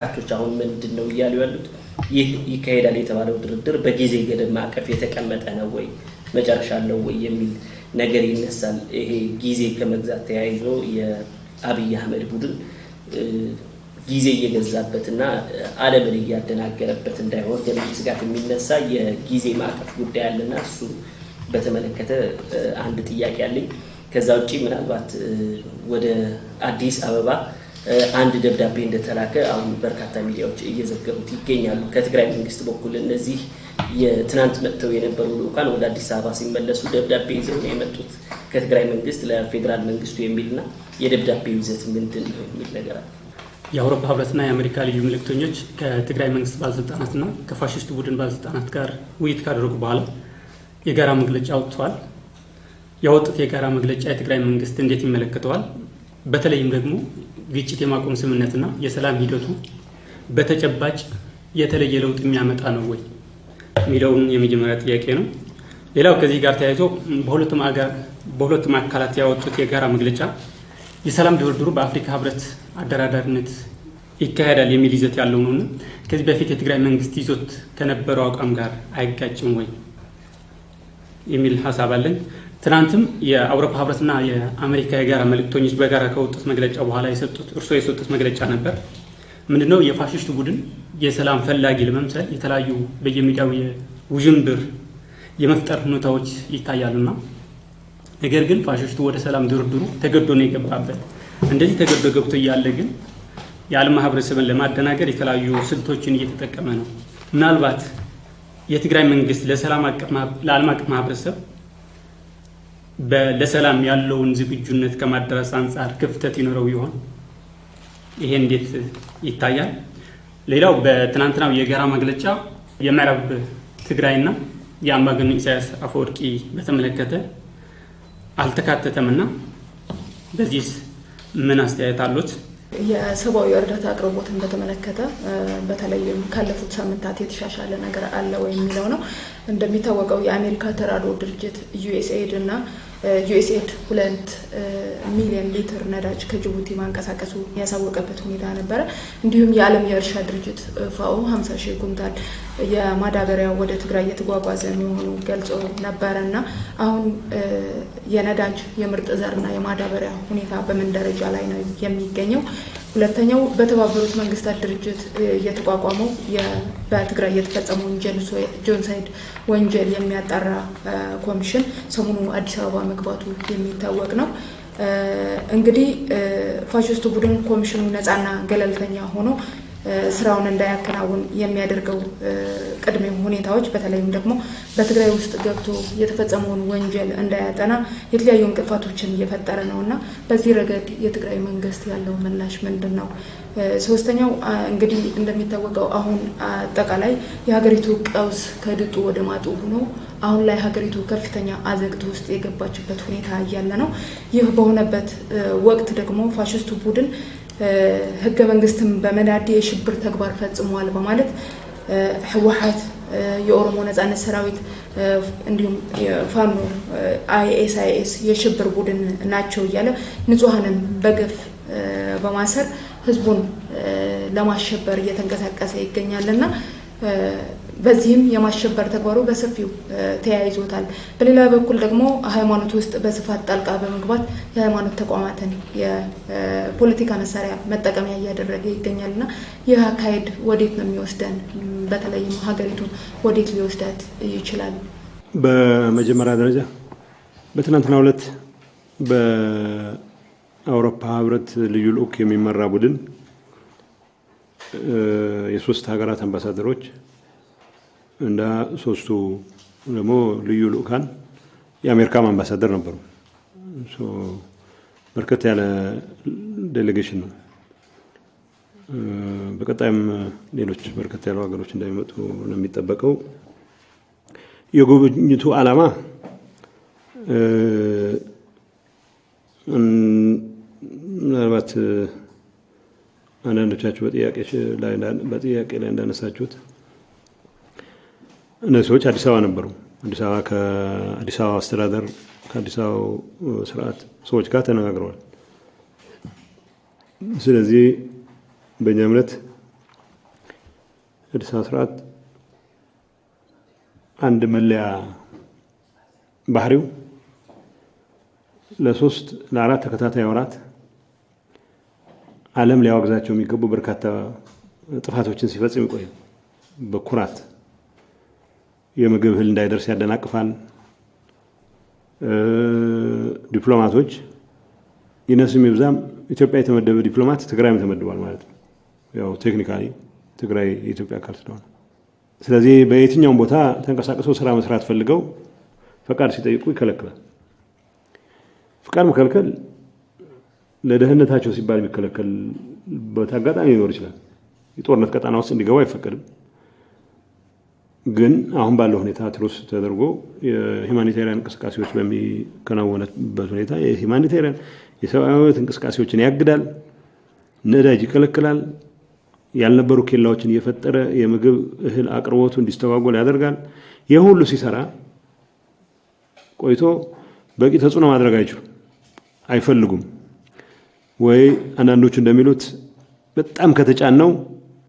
በርካቶች አሁን ምንድን ነው እያሉ ያሉት፣ ይህ ይካሄዳል የተባለው ድርድር በጊዜ ገደብ ማዕቀፍ የተቀመጠ ነው ወይ፣ መጨረሻ አለው ወይ የሚል ነገር ይነሳል። ይሄ ጊዜ ከመግዛት ተያይዞ የአብይ አህመድ ቡድን ጊዜ እየገዛበትና ዓለምን እያደናገረበት እንዳይሆን ከሚል ስጋት የሚነሳ የጊዜ ማዕቀፍ ጉዳይ አለና እሱ በተመለከተ አንድ ጥያቄ አለኝ። ከዛ ውጭ ምናልባት ወደ አዲስ አበባ አንድ ደብዳቤ እንደተላከ አሁን በርካታ ሚዲያዎች እየዘገቡት ይገኛሉ። ከትግራይ መንግስት በኩል እነዚህ የትናንት መጥተው የነበሩ ልዑካን ወደ አዲስ አበባ ሲመለሱ ደብዳቤ ይዘው ነው የመጡት ከትግራይ መንግስት ለፌዴራል መንግስቱ የሚልና የደብዳቤው ይዘት ምንድን ነው የሚል ነገር አለ። የአውሮፓ ህብረትና የአሜሪካ ልዩ መልእክተኞች ከትግራይ መንግስት ባለስልጣናትና ከፋሽስቱ ቡድን ባለስልጣናት ጋር ውይይት ካደረጉ በኋላ የጋራ መግለጫ አውጥተዋል። ያወጡት የጋራ መግለጫ የትግራይ መንግስት እንዴት ይመለከተዋል? በተለይም ደግሞ ግጭት የማቆም ስምምነትና የሰላም ሂደቱ በተጨባጭ የተለየ ለውጥ የሚያመጣ ነው ወይ የሚለውን የመጀመሪያ ጥያቄ ነው። ሌላው ከዚህ ጋር ተያይዞ በሁለቱም አካላት ያወጡት የጋራ መግለጫ የሰላም ድርድሩ በአፍሪካ ህብረት አደራዳሪነት ይካሄዳል የሚል ይዘት ያለው ነውና ከዚህ በፊት የትግራይ መንግስት ይዞት ከነበረው አቋም ጋር አይጋጭም ወይ የሚል ሀሳብ አለኝ። ትናንትም የአውሮፓ ህብረትና የአሜሪካ የጋራ መልእክተኞች በጋራ ከወጡት መግለጫ በኋላ የሰጡት እርስዎ የሰጡት መግለጫ ነበር። ምንድነው የፋሽስቱ ቡድን የሰላም ፈላጊ ለመምሰል የተለያዩ በየሚዲያው የውዥንብር የመፍጠር ሁኔታዎች ይታያሉና ነገር ግን ፋሽስቱ ወደ ሰላም ድርድሩ ተገዶ ነው የገባበት። እንደዚህ ተገዶ ገብቶ እያለ ግን የዓለም ማህበረሰብን ለማደናገር የተለያዩ ስልቶችን እየተጠቀመ ነው። ምናልባት የትግራይ መንግስት ለሰላም አቀፍ ለዓለም አቀፍ ማህበረሰብ ለሰላም ያለውን ዝግጁነት ከማድረስ አንጻር ክፍተት ይኖረው ይሆን? ይሄ እንዴት ይታያል? ሌላው በትናንትናው የጋራ መግለጫ የምዕራብ ትግራይና የአምባገነን ኢሳያስ አፈወርቂ በተመለከተ አልተካተተምና በዚህስ ምን አስተያየት አሉት? የሰብአዊ እርዳታ አቅርቦትን በተመለከተ በተለይም ካለፉት ሳምንታት የተሻሻለ ነገር አለ ወይ የሚለው ነው። እንደሚታወቀው የአሜሪካ ተራድኦ ድርጅት ዩኤስኤድ እና ዩኤስኤድ 2 ሚሊዮን ሊትር ነዳጅ ከጅቡቲ ማንቀሳቀሱ ያሳወቀበት ሁኔታ ነበረ። እንዲሁም የዓለም የእርሻ ድርጅት ፋኦ 50 ሺህ ኩንታል የማዳበሪያ ወደ ትግራይ እየተጓጓዘ መሆኑ ገልጾ ነበረ እና አሁን የነዳጅ የምርጥ ዘርና የማዳበሪያ ሁኔታ በምን ደረጃ ላይ ነው የሚገኘው? ሁለተኛው በተባበሩት መንግስታት ድርጅት የተቋቋመው በትግራይ የተፈጸመውን genocide ወንጀል የሚያጣራ ኮሚሽን ሰሞኑ አዲስ አበባ መግባቱ የሚታወቅ ነው። እንግዲህ ፋሽስቱ ቡድን ኮሚሽኑ ነፃና ገለልተኛ ሆኖ ስራውን እንዳያከናውን የሚያደርገው ቅድመ ሁኔታዎች በተለይም ደግሞ በትግራይ ውስጥ ገብቶ የተፈጸመውን ወንጀል እንዳያጠና የተለያዩ እንቅፋቶችን እየፈጠረ ነው እና በዚህ ረገድ የትግራይ መንግስት ያለው ምላሽ ምንድን ነው? ሶስተኛው እንግዲህ እንደሚታወቀው አሁን አጠቃላይ የሀገሪቱ ቀውስ ከድጡ ወደ ማጡ ሆኖ አሁን ላይ ሀገሪቱ ከፍተኛ አዘቅት ውስጥ የገባችበት ሁኔታ እያለ ነው። ይህ በሆነበት ወቅት ደግሞ ፋሽስቱ ቡድን ህገ መንግስትን በመናድ የሽብር ተግባር ፈጽመዋል በማለት ህወሓት፣ የኦሮሞ ነጻነት ሰራዊት እንዲሁም ፋኖ፣ አይኤስአይኤስ የሽብር ቡድን ናቸው እያለ ንጹሐንን በግፍ በማሰር ህዝቡን ለማሸበር እየተንቀሳቀሰ ይገኛል እና በዚህም የማሸበር ተግባሩ በሰፊው ተያይዞታል። በሌላ በኩል ደግሞ ሃይማኖት ውስጥ በስፋት ጣልቃ በመግባት የሃይማኖት ተቋማትን የፖለቲካ መሳሪያ መጠቀሚያ እያደረገ ይገኛል እና ይህ አካሄድ ወዴት ነው የሚወስደን? በተለይም ሀገሪቱን ወዴት ሊወስዳት ይችላል? በመጀመሪያ ደረጃ በትናንትናው ዕለት በአውሮፓ ህብረት ልዩ ልዑክ የሚመራ ቡድን የሶስት ሀገራት አምባሳደሮች እና ሶስቱ ደግሞ ልዩ ልዑካን የአሜሪካም አምባሳደር ነበሩ። በርከት ያለ delegation ነው። በቀጣይም ሌሎች በርከት ያሉ ሀገሮች እንደሚመጡ ነው የሚጠበቀው። የጉብኝቱ ዓላማ ምናልባት አንዳንዶቻችሁ በጥያቄ ላይ እንዳነሳችሁት እነዚህ ሰዎች አዲስ አበባ ነበሩ። አዲስ አበባ ከአዲስ አበባ አስተዳደር ከአዲስ አበባ ስርዓት ሰዎች ጋር ተነጋግረዋል። ስለዚህ በእኛ እምነት የአዲስ አበባ ስርዓት አንድ መለያ ባህሪው ለ3 ለ4 ተከታታይ ወራት ዓለም ሊያወግዛቸው የሚገቡ በርካታ ጥፋቶችን ሲፈጽም ይቆያል። በኩራት የምግብ እህል እንዳይደርስ ያደናቅፋል። ዲፕሎማቶች ይነስም ይብዛም ኢትዮጵያ የተመደበ ዲፕሎማት ትግራይም ተመድቧል ማለት ነው። ያው technically ትግራይ የኢትዮጵያ አካል ስለሆነ፣ ስለዚህ በየትኛውም ቦታ ተንቀሳቅሰው ስራ መስራት ፈልገው ፈቃድ ሲጠይቁ ይከለክላል። ፈቃድ መከልከል ለደህንነታቸው ሲባል የሚከለከልበት አጋጣሚ ሊኖር ይችላል። የጦርነት ቀጣና ውስጥ እንዲገቡ አይፈቀድም። ግን አሁን ባለው ሁኔታ truce ተደርጎ የ humanitarian እንቅስቃሴዎች በሚከናወንበት ሁኔታ የ humanitarian የሰብአዊ መብት እንቅስቃሴዎችን ያግዳል፣ ነዳጅ ይከለክላል፣ ያልነበሩ ኬላዎችን እየፈጠረ የምግብ እህል አቅርቦቱ እንዲስተጓጎል ያደርጋል። ይህ ሁሉ ሲሰራ ቆይቶ በቂ ተጽዕኖ ማድረግ አይችሉም፣ አይፈልጉም። ወይ አንዳንዶቹ እንደሚሉት በጣም ከተጫነው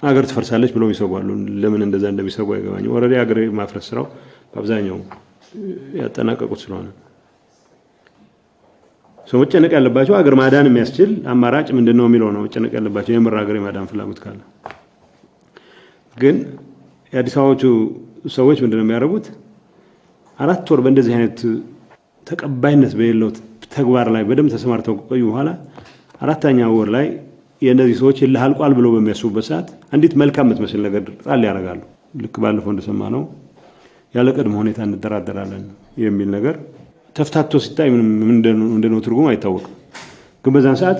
አገር ትፈርሳለች ብለው ይሰጓሉ። ለምን እንደዛ እንደሚሰጉ አይገባኝም። Already አገር የማፍረስ ስራው በአብዛኛው ያጠናቀቁት ስለሆነ ሰው መጨነቅ ያለባቸው አገር ማዳን የሚያስችል አማራጭ ምንድነው የሚለው ነው መጨነቅ ያለባቸው፣ የምር አገር የማዳን ፍላጎት ካለ። ግን የአዲስ አበባዎቹ ሰዎች ምንድነው የሚያደርጉት? 4 ወር በእንደዚህ አይነት ተቀባይነት በሌለው ተግባር ላይ በደንብ ተሰማርተው ከቆዩ በኋላ 4ኛ ወር ላይ የእነዚህ ሰዎች እልህ አልቋል ብለው በሚያስቡበት ሰዓት አንዲት መልካም የምትመስል ነገር ጣል ያደርጋሉ። ልክ ባለፈው እንደሰማነው ያለ ቅድመ ሁኔታ እንደራደራለን የሚል ነገር ተፍታቶ ሲታይ ምንም እንደነው ትርጉም አይታወቅም። ግን በዛን ሰዓት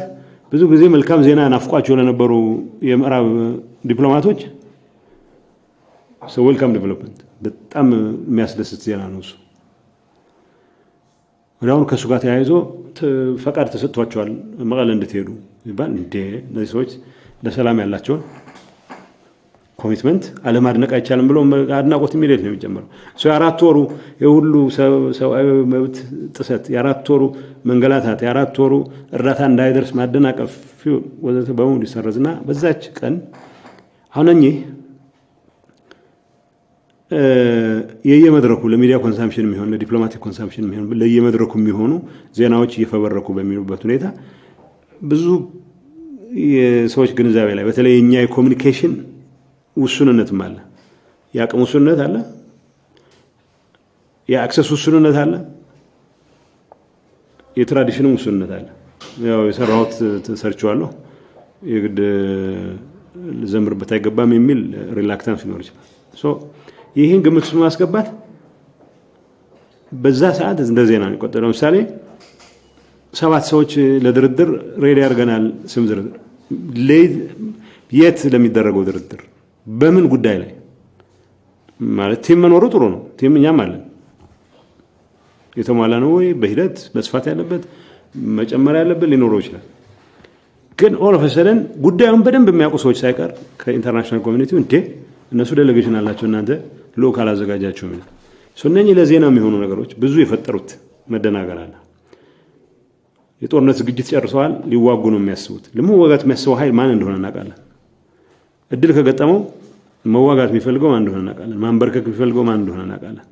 ብዙ ጊዜ መልካም ዜና ናፍቋቸው ለነበሩ የምዕራብ ዲፕሎማቶች so welcome development በጣም የሚያስደስት ዜና ነው እሱ። ወዲያውኑ ከእሱ ጋር ተያይዞ ፈቃድ ተሰጥቷቸዋል መቀለ እንድትሄዱ ይባል። እንዴ እነዚህ ሰዎች ለሰላም ያላቸውን commitment አለማድነቅ አይቻልም ብሎ አድናቆት immediate ነው የሚጀምረው። So የ4 ወሩ የሁሉ ሰብአዊ መብት ጥሰት፣ የ4 ወሩ መንገላታት፣ የ4 ወሩ እርዳታ እንዳይደርስ ማደናቀፍ ወዘተ በሙሉ ይሰረዝና በዛች ቀን አሁን እኚህ የየመድረኩ ለሚዲያ consumption የሚሆን ለ diplomatic consumption የሚሆን ለየመድረኩ የሚሆኑ ዜናዎች እየፈበረኩ በሚሉበት ሁኔታ ብዙ የሰዎች ግንዛቤ ላይ በተለይ የኛ የ communication ውሱንነትም አለ፣ የአቅም ውሱንነት አለ፣ የ access ውሱንነት አለ፣ የ tradition ም ውሱንነት አለ። ያው የሰራሁት ሰርቼዋለሁ የግድ ልዘምርበት አይገባም የሚል reluctance ሊኖር ይችላል። So ይህን ግምት ውስጥ ማስገባት በዛ ሰዓት እንደ ዜና ነው የሚቆጠረው። ለምሳሌ 7 ሰዎች ለድርድር ready አድርገናል ስም ዝርዝር፣ የት ለሚደረገው ድርድር በምን ጉዳይ ላይ ማለት team መኖሩ ጥሩ ነው። Team እኛም አለን። የተሟላ ነው ወይ በሂደት መስፋት ያለበት መጨመር ያለበት ሊኖረው ይችላል። ግን all of a sudden ጉዳዩን በደንብ የሚያውቁ ሰዎች ሳይቀር ከ international community ው እንዴ እነሱ delegation አላቸው እናንተ ልኡክ አላዘጋጃችሁም ይላል። So እነኚህ ለዜና የሚሆኑ ነገሮች ብዙ የፈጠሩት መደናገር አለ። የጦርነት ዝግጅት ጨርሰዋል፣ ሊዋጉ ነው የሚያስቡት። ለመዋጋት የሚያስበው ኃይል ማን እንደሆነ እናውቃለን። እድል ከገጠመው መዋጋት የሚፈልገው ማን እንደሆነ እናውቃለን። ማንበርከክ የሚፈልገው ማን እንደሆነ እናውቃለን።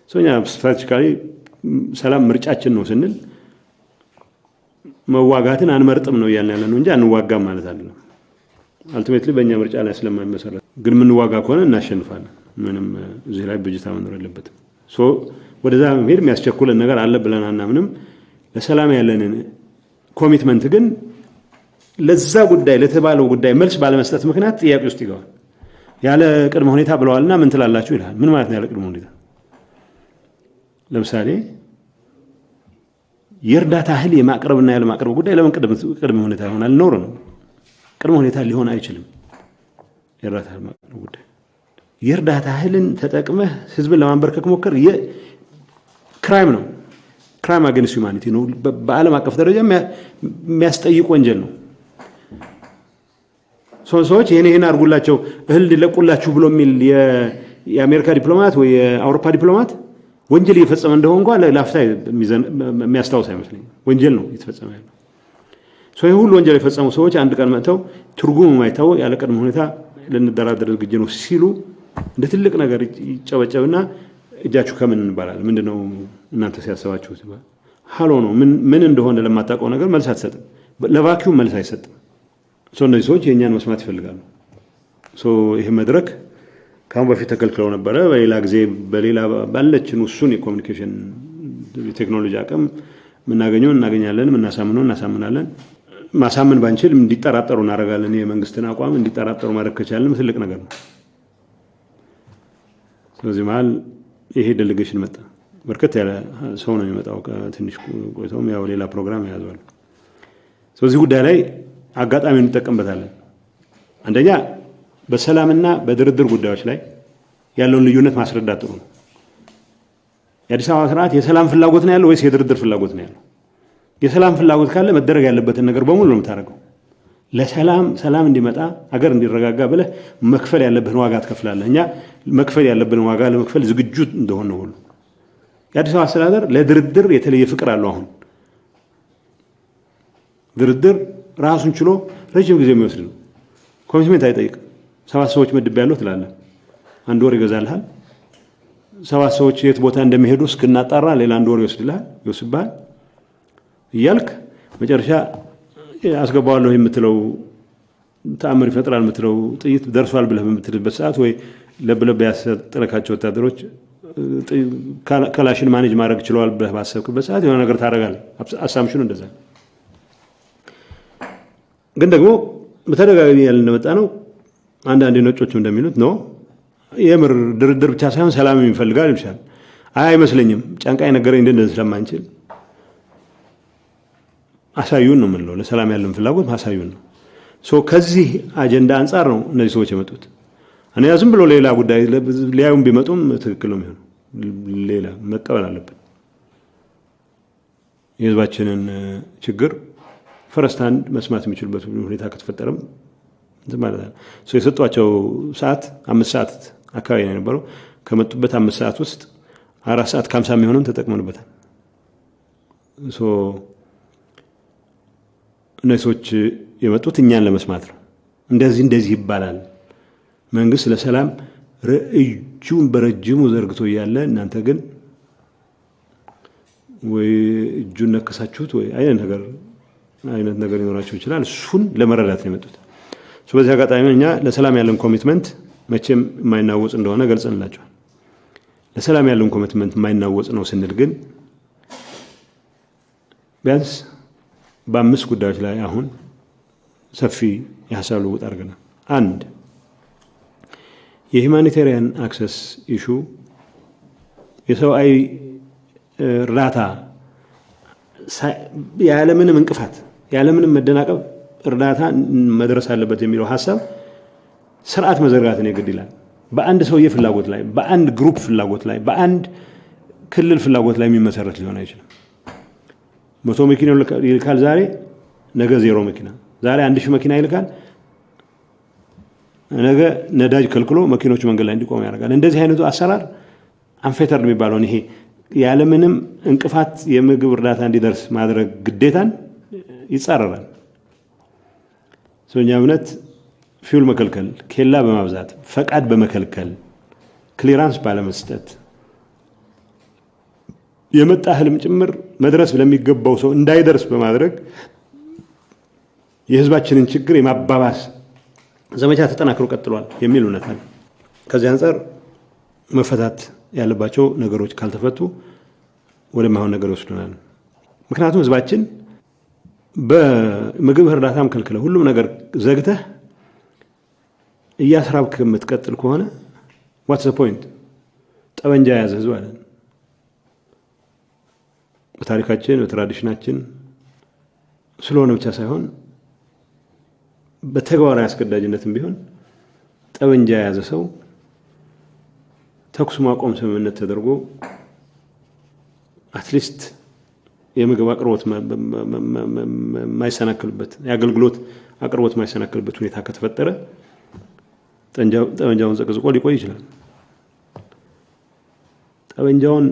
So እኛ strategically ሰላም ምርጫችን ነው ስንል መዋጋትን አንመርጥም ነው እያልን ያለነው እንጂ አንዋጋም ማለት አይደለም። Ultimately በእኛ ምርጫ ላይ ስለማይመሰረት ግን የምንዋጋ ከሆነ እናሸንፋለን። ምንም እዚህ ላይ ብጅታ መኖር የለበትም። So ወደዛ መሄድ የሚያስቸኩለን ነገር አለ ብለን አናምንም። ለሰላም ያለንን commitment ግን ለዛ ጉዳይ ለተባለው ጉዳይ መልስ ባለመስጠት ምክንያት ጥያቄ ውስጥ ይገባል። ያለ ቅድመ ሁኔታ ብለዋልና ምን ትላላችሁ ይላል። ምን ማለት ነው ያለ ቅድመ ሁኔታ? ለምሳሌ የእርዳታ እህል የማቅረብና ያለማቅረብ ጉዳይ ለምን ቅድመ ሁኔታ ይሆናል? ኖር ነው። ቅድመ ሁኔታ ሊሆን አይችልም። የእርዳታ እህል ማቅረብ ጉዳይ የእርዳታ እህልን ተጠቅመህ ህዝብን ለማንበርከክ ሞከር crime ነው። Crime against humanity ነው። በዓለም አቀፍ ደረጃ የሚያስጠይቅ ወንጀል ነው። ሰዎች ይሄን አድርጉላቸው እህል ሊለቁላችሁ ብሎ የሚል የአሜሪካ ዲፕሎማት ወይ የአውሮፓ ዲፕሎማት ወንጀል እየፈጸመ እንደሆነ እንኳን ላፍታ የሚያስታውስ አይመስለኝም። ወንጀል ነው እየተፈጸመ ያለው። So ይሄ ሁሉ ወንጀል የፈጸሙ ሰዎች አንድ ቀን መጥተው ትርጉሙ የማይታወቅ ያለ ቅድመ ሁኔታ ልንደራደር ዝግጁ ነው ሲሉ እንደ ትልቅ ነገር ይጨበጨብና እጃችሁ ከምን እንባላል። ምንድነው እናንተ ሲያሰባችሁት ይባላል። ሀሎ ነው ምን እንደሆነ ለማታውቀው ነገር መልስ አትሰጥም። ለ vacuum መልስ አይሰጥም። So እነዚህ ሰዎች የእኛን መስማት ይፈልጋሉ። So ይሄ መድረክ ከአሁን በፊት ተከልክለው ነበረ። በሌላ ጊዜ በሌላ ባለችን ውሱን የ communication የቴክኖሎጂ አቅም የምናገኘው እናገኛለን፣ የምናሳምነው እናሳምናለን። ማሳመን ባንችል እንዲጠራጠሩ እናደርጋለን። የመንግስትን አቋም እንዲጠራጠሩ ማድረግ ከቻልንም ትልቅ ነገር ነው። ስለዚህ መሀል ይሄ delegation መጣ። በርከት ያለ ሰው ነው የሚመጣው። ትንሽ ቆይተውም ያው ሌላ ፕሮግራም ያዘዋል። ስለዚህ ጉዳይ ላይ አጋጣሚ እንጠቀምበታለን። አንደኛ በሰላምና በድርድር ጉዳዮች ላይ ያለውን ልዩነት ማስረዳት ጥሩ ነው። የአዲስ አበባ ስርዓት የሰላም ፍላጎት ነው ያለው ወይስ የድርድር ፍላጎት ነው ያለው? የሰላም ፍላጎት ካለ መደረግ ያለበትን ነገር በሙሉ ነው የምታደርገው። ለሰላም ሰላም እንዲመጣ አገር እንዲረጋጋ ብለህ መክፈል ያለብህን ዋጋ ትከፍላለህ። እኛ መክፈል ያለብንን ዋጋ ለመክፈል ዝግጁ እንደሆነ ሁሉ የአዲስ አበባ አስተዳደር ለድርድር የተለየ ፍቅር አለው። አሁን ድርድር ራሱን ችሎ ረጅም ጊዜ የሚወስድ ነው። Commitment አይጠይቅም። 7 ሰዎች መድቤያለሁ ትላለህ፣ አንድ ወር ይገዛልሃል። 7 ሰዎች የት ቦታ እንደሚሄዱ እስክናጣራ ሌላ አንድ ወር ይወስድልሃል ይወስድብሃል እያልክ መጨረሻ አስገባዋለሁ የምትለው ተአምር ይፈጥራል የምትለው ጥይት ደርሷል ብለህ በምትልበት ሰዓት ወይ ለብ ለብ ያሰጠረካቸው ወታደሮች ከላሽን manage ማድረግ ችለዋል ብለህ ባሰብክበት ሰዓት የሆነ ነገር ታደርጋለህ። Assumption ኑ እንደዛ። ግን ደግሞ በተደጋጋሚ ያለ እንደመጣ ነው። አንዳንድ ነጮችም እንደሚሉት ነው የምር ድርድር ብቻ ሳይሆን ሰላም ይፈልጋል ይልሻል። አይ አይመስለኝም፣ ጫንቃ የነገረኝ እንደዚህ ስለማንችል አሳዩን ነው የምንለው። ለሰላም ያለን ፍላጎት ማሳዩን ነው። So ከዚህ አጀንዳ አንጻር ነው እነዚህ ሰዎች የመጡት። እኔ ዝም ብሎ ሌላ ጉዳይ ሊያዩን ቢመጡም ትክክል ነው የሚሆነው። ሌላ መቀበል አለብን። የህዝባችንን ችግር first hand መስማት የሚችሉበት ሁኔታ ከተፈጠረም እንትን ማለት ነው። So የሰጧቸው ሰዓት 5 ሰዓት አካባቢ ነው የነበረው። ከመጡበት 5 ሰዓት ውስጥ 4 ሰዓት ከ50 የሚሆነውን ተጠቅመንበታል። So እነዚህ ሰዎች የመጡት እኛን ለመስማት ነው። እንደዚህ እንደዚህ ይባላል፣ መንግስት ለሰላም እጁን በረጅሙ ዘርግቶ እያለ እናንተ ግን ወይ እጁን ነከሳችሁት ወይ አይነት ነገር ሊኖራችሁ ይችላል። እሱን ለመረዳት ነው የመጡት። በዚህ አጋጣሚ እኛ ለሰላም ያለን commitment መቼም የማይናወጽ እንደሆነ ገልጸንላቸዋል። ለሰላም ያለን commitment የማይናወጽ ነው ስንል ግን ቢያንስ በ5 ጉዳዮች ላይ አሁን ሰፊ የሀሳብ ልውውጥ አድርገናል። አንድ የ humanitarian access issue የሰብአዊ እርዳታ ያለምንም እንቅፋት ያለምንም መደናቀፍ እርዳታ መድረስ አለበት የሚለው ሀሳብ ስርዓት መዘርጋትን የግድ ይላል። በአንድ ሰውዬ ፍላጎት ላይ፣ በአንድ group ፍላጎት ላይ፣ በአንድ ክልል ፍላጎት ላይ የሚመሰረት ሊሆን አይችልም። 100 መኪና ይልካል ዛሬ፣ ነገ 0 መኪና፣ ዛሬ 1000 መኪና ይልካል፣ ነገ ነዳጅ ከልክሎ መኪኖቹ መንገድ ላይ እንዲቆሙ ያደርጋል። እንደዚህ አይነቱ አሰራር unfettered የሚባለውን ይሄ ያለምንም እንቅፋት የምግብ እርዳታ እንዲደርስ ማድረግ ግዴታን ይጻረራል። ሰውኛ እምነት fuel መከልከል፣ ኬላ በማብዛት፣ ፈቃድ በመከልከል፣ clearance ባለመስጠት የመጣ እህልም ጭምር መድረስ ለሚገባው ሰው እንዳይደርስ በማድረግ የህዝባችንን ችግር የማባባስ ዘመቻ ተጠናክሮ ቀጥሏል የሚል እውነት አለ። ከዚህ አንጻር መፈታት ያለባቸው ነገሮች ካልተፈቱ ወደማይሆን ነገር ይወስዱናል። ምክንያቱም ህዝባችን በምግብ እርዳታም ከልክለህ ሁሉም ነገር ዘግተህ እያስራብክ የምትቀጥል ከሆነ what's the point? ጠመንጃ የያዘ ህዝብ አለን። በታሪካችን በ tradition ኣችን ስለሆነ ብቻ ሳይሆን በተግባራዊ አስገዳጅነትም ቢሆን ጠመንጃ የያዘ ሰው ተኩስ ማቆም ስምምነት ተደርጎ at least የምግብ አቅርቦት የማይሰናክልበት የአገልግሎት አቅርቦት የማይሰናክልበት ሁኔታ ከተፈጠረ ጠመንጃውን ዘቅዝቆ ሊቆይ ይችላል። ጠመንጃውን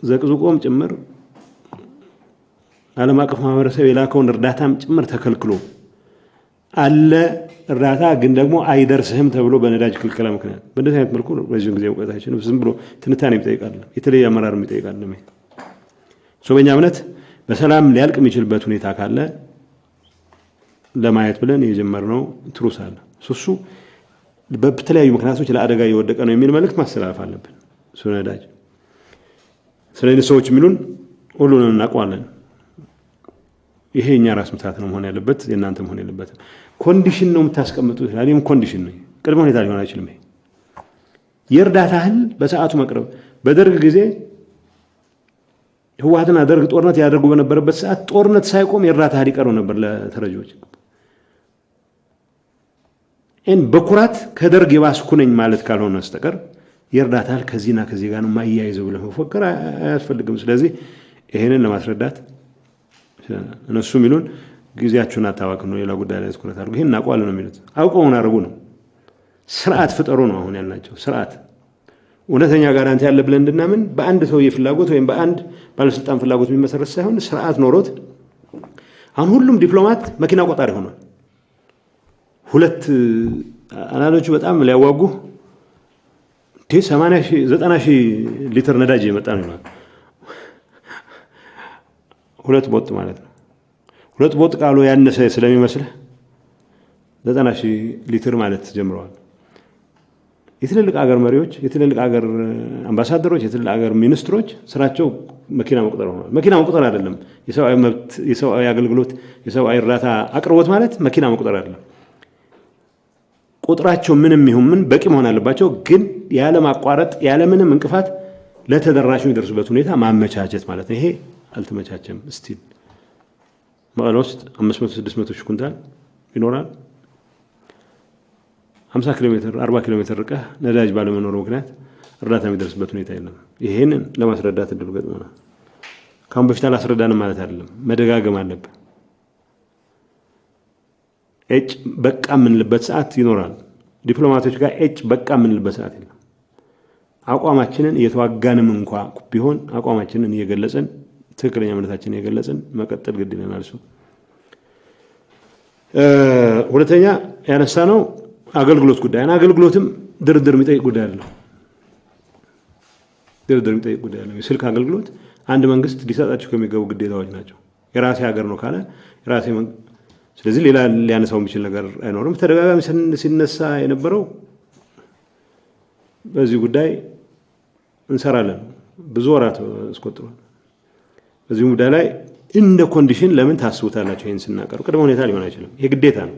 ዘቅዝቆም ጭምር ዓለም አቀፍ ማህበረሰብ የላከውን እርዳታም ጭምር ተከልክሎ አለ እርዳታ ግን ደግሞ አይደርስህም ተብሎ በነዳጅ ክልከላ ምክንያት በእንደዚህ አይነት መልኩ ረዥም ጊዜ መቆየት አይችልም። ዝም ብሎ ትንታኔ የሚጠይቅ አይደለም፣ የተለየ አመራር የሚጠይቅ አይደለም። ይሄ በእኛ እምነት በሰላም ሊያልቅ የሚችልበት ሁኔታ ካለ ለማየት ብለን የጀመርነው truce አለ። እሱ በተለያዩ ምክንያቶች ለአደጋ እየወደቀ ነው የሚል መልእክት ማስተላለፍ አለብን። እሱ ነዳጅ ስለዚህ ሰዎች የሚሉን ሁሉንም እናውቀዋለን። ይሄ የኛ ራስ ምታት ነው መሆን ያለበት፣ የእናንተ መሆን የለበትም። Condition ነው የምታስቀምጡት። እኔም condition ነው፣ ቅድመ ሁኔታ ሊሆን አይችልም። ይሄ የእርዳታ እህል በሰዓቱ መቅረብ በደርግ ጊዜ ህወሓትና ደርግ ጦርነት ያደርጉ በነበረበት ሰዓት ጦርነት ሳይቆም የእርዳታ እህል ይቀርብ ነበር ለተረጂዎች። ይህን በኩራት ከደርግ የባስኩ ነኝ ማለት ካልሆነ በስተቀር የእርዳታ እህል ከዚህና ከዚህ ጋር ነው የማያይዘው ብለህ መፎከር አያስፈልግም። ስለዚህ ይሄንን ለማስረዳት እነሱ የሚሉን ጊዜያችሁን አታባክኑ፣ ሌላ ጉዳይ ላይ ትኩረት አድርጉ፣ ይሄን እናውቀዋለን ነው የሚሉት። አውቀውን አድርጉ ነው፣ ስርዓት ፍጠሩ ነው አሁን ያልናቸው። ስርዓት እውነተኛ guarantee ያለ ብለን እንድናምን በአንድ ሰውዬ ፍላጎት ወይም በአንድ ባለስልጣን ፍላጎት የሚመሰረት ሳይሆን ስርዓት ኖሮት አሁን ሁሉም ዲፕሎማት መኪና ቆጣሪ ሆኗል። ሁለት አንዳንዶቹ በጣም ሊያዋጉ 80 ሺህ 90 ሺህ ሊትር ነዳጅ የመጣ ነው ይላል። ሁለት ቦጥ ማለት ነው። ሁለት ቦጥ ቃሉ ያነሰ ስለሚመስልህ 90 ሺህ ሊትር ማለት ጀምረዋል። የትልልቅ አገር መሪዎች፣ የትልልቅ አገር አምባሳደሮች፣ የትልልቅ አገር ሚኒስትሮች ስራቸው መኪና መቁጠር ሆኗል። መኪና መቁጠር አይደለም የሰብአዊ መብት፣ የሰብአዊ አገልግሎት፣ የሰብአዊ እርዳታ አቅርቦት ማለት መኪና መቁጠር አይደለም። ቁጥራቸው ምንም ይሁን ምን በቂ መሆን አለባቸው፣ ግን ያለ ማቋረጥ ያለ ምንም እንቅፋት ለተደራሹ የሚደርሱበት ሁኔታ ማመቻቸት ማለት ነው። ይሄ አልተመቻቸም። Still መቀለ ውስጥ 500 600 ሺህ ኩንታል ይኖራል። 50 ኪሎ ሜትር 40 ኪሎ ሜትር ርቀህ ነዳጅ ባለመኖሩ ምክንያት እርዳታ የሚደርስበት ሁኔታ የለም። ይሄንን ለማስረዳት እድሉ ገጥሞናል። ካሁን በፊት አላስረዳንም ማለት አይደለም፣ መደጋገም አለብን። ኤጭ በቃ የምንልበት ሰዓት ይኖራል። ዲፕሎማቶች ጋር ኤጭ በቃ የምንልበት ሰዓት የለም። አቋማችንን እየተዋጋንም እንኳ ቢሆን አቋማችንን እየገለጽን ትክክለኛ እምነታችንን እየገለጽን መቀጠል ግድ ይለናል። እሱ ሁለተኛ ያነሳ ነው አገልግሎት ጉዳይ። አገልግሎትም ድርድር የሚጠይቅ ጉዳይ አለው። ድርድር የሚጠይቅ ጉዳይ አለው። የስልክ አገልግሎት አንድ መንግስት ሊሰጣቸው ከሚገቡ ግዴታዎች ናቸው። የራሴ ሀገር ነው ካለ የራሴ፣ ስለዚህ ሌላ ሊያነሳው የሚችል ነገር አይኖርም። ተደጋጋሚ ሲነሳ የነበረው በዚህ ጉዳይ እንሰራለን፣ ብዙ ወራት አስቆጥሯል። በዚህ ጉዳይ ላይ እንደ condition ለምን ታስቡታላችሁ? ይሄን ስናቀርብ ቅድመ ሁኔታ ሊሆን አይችልም። ይሄ ግዴታ ነው።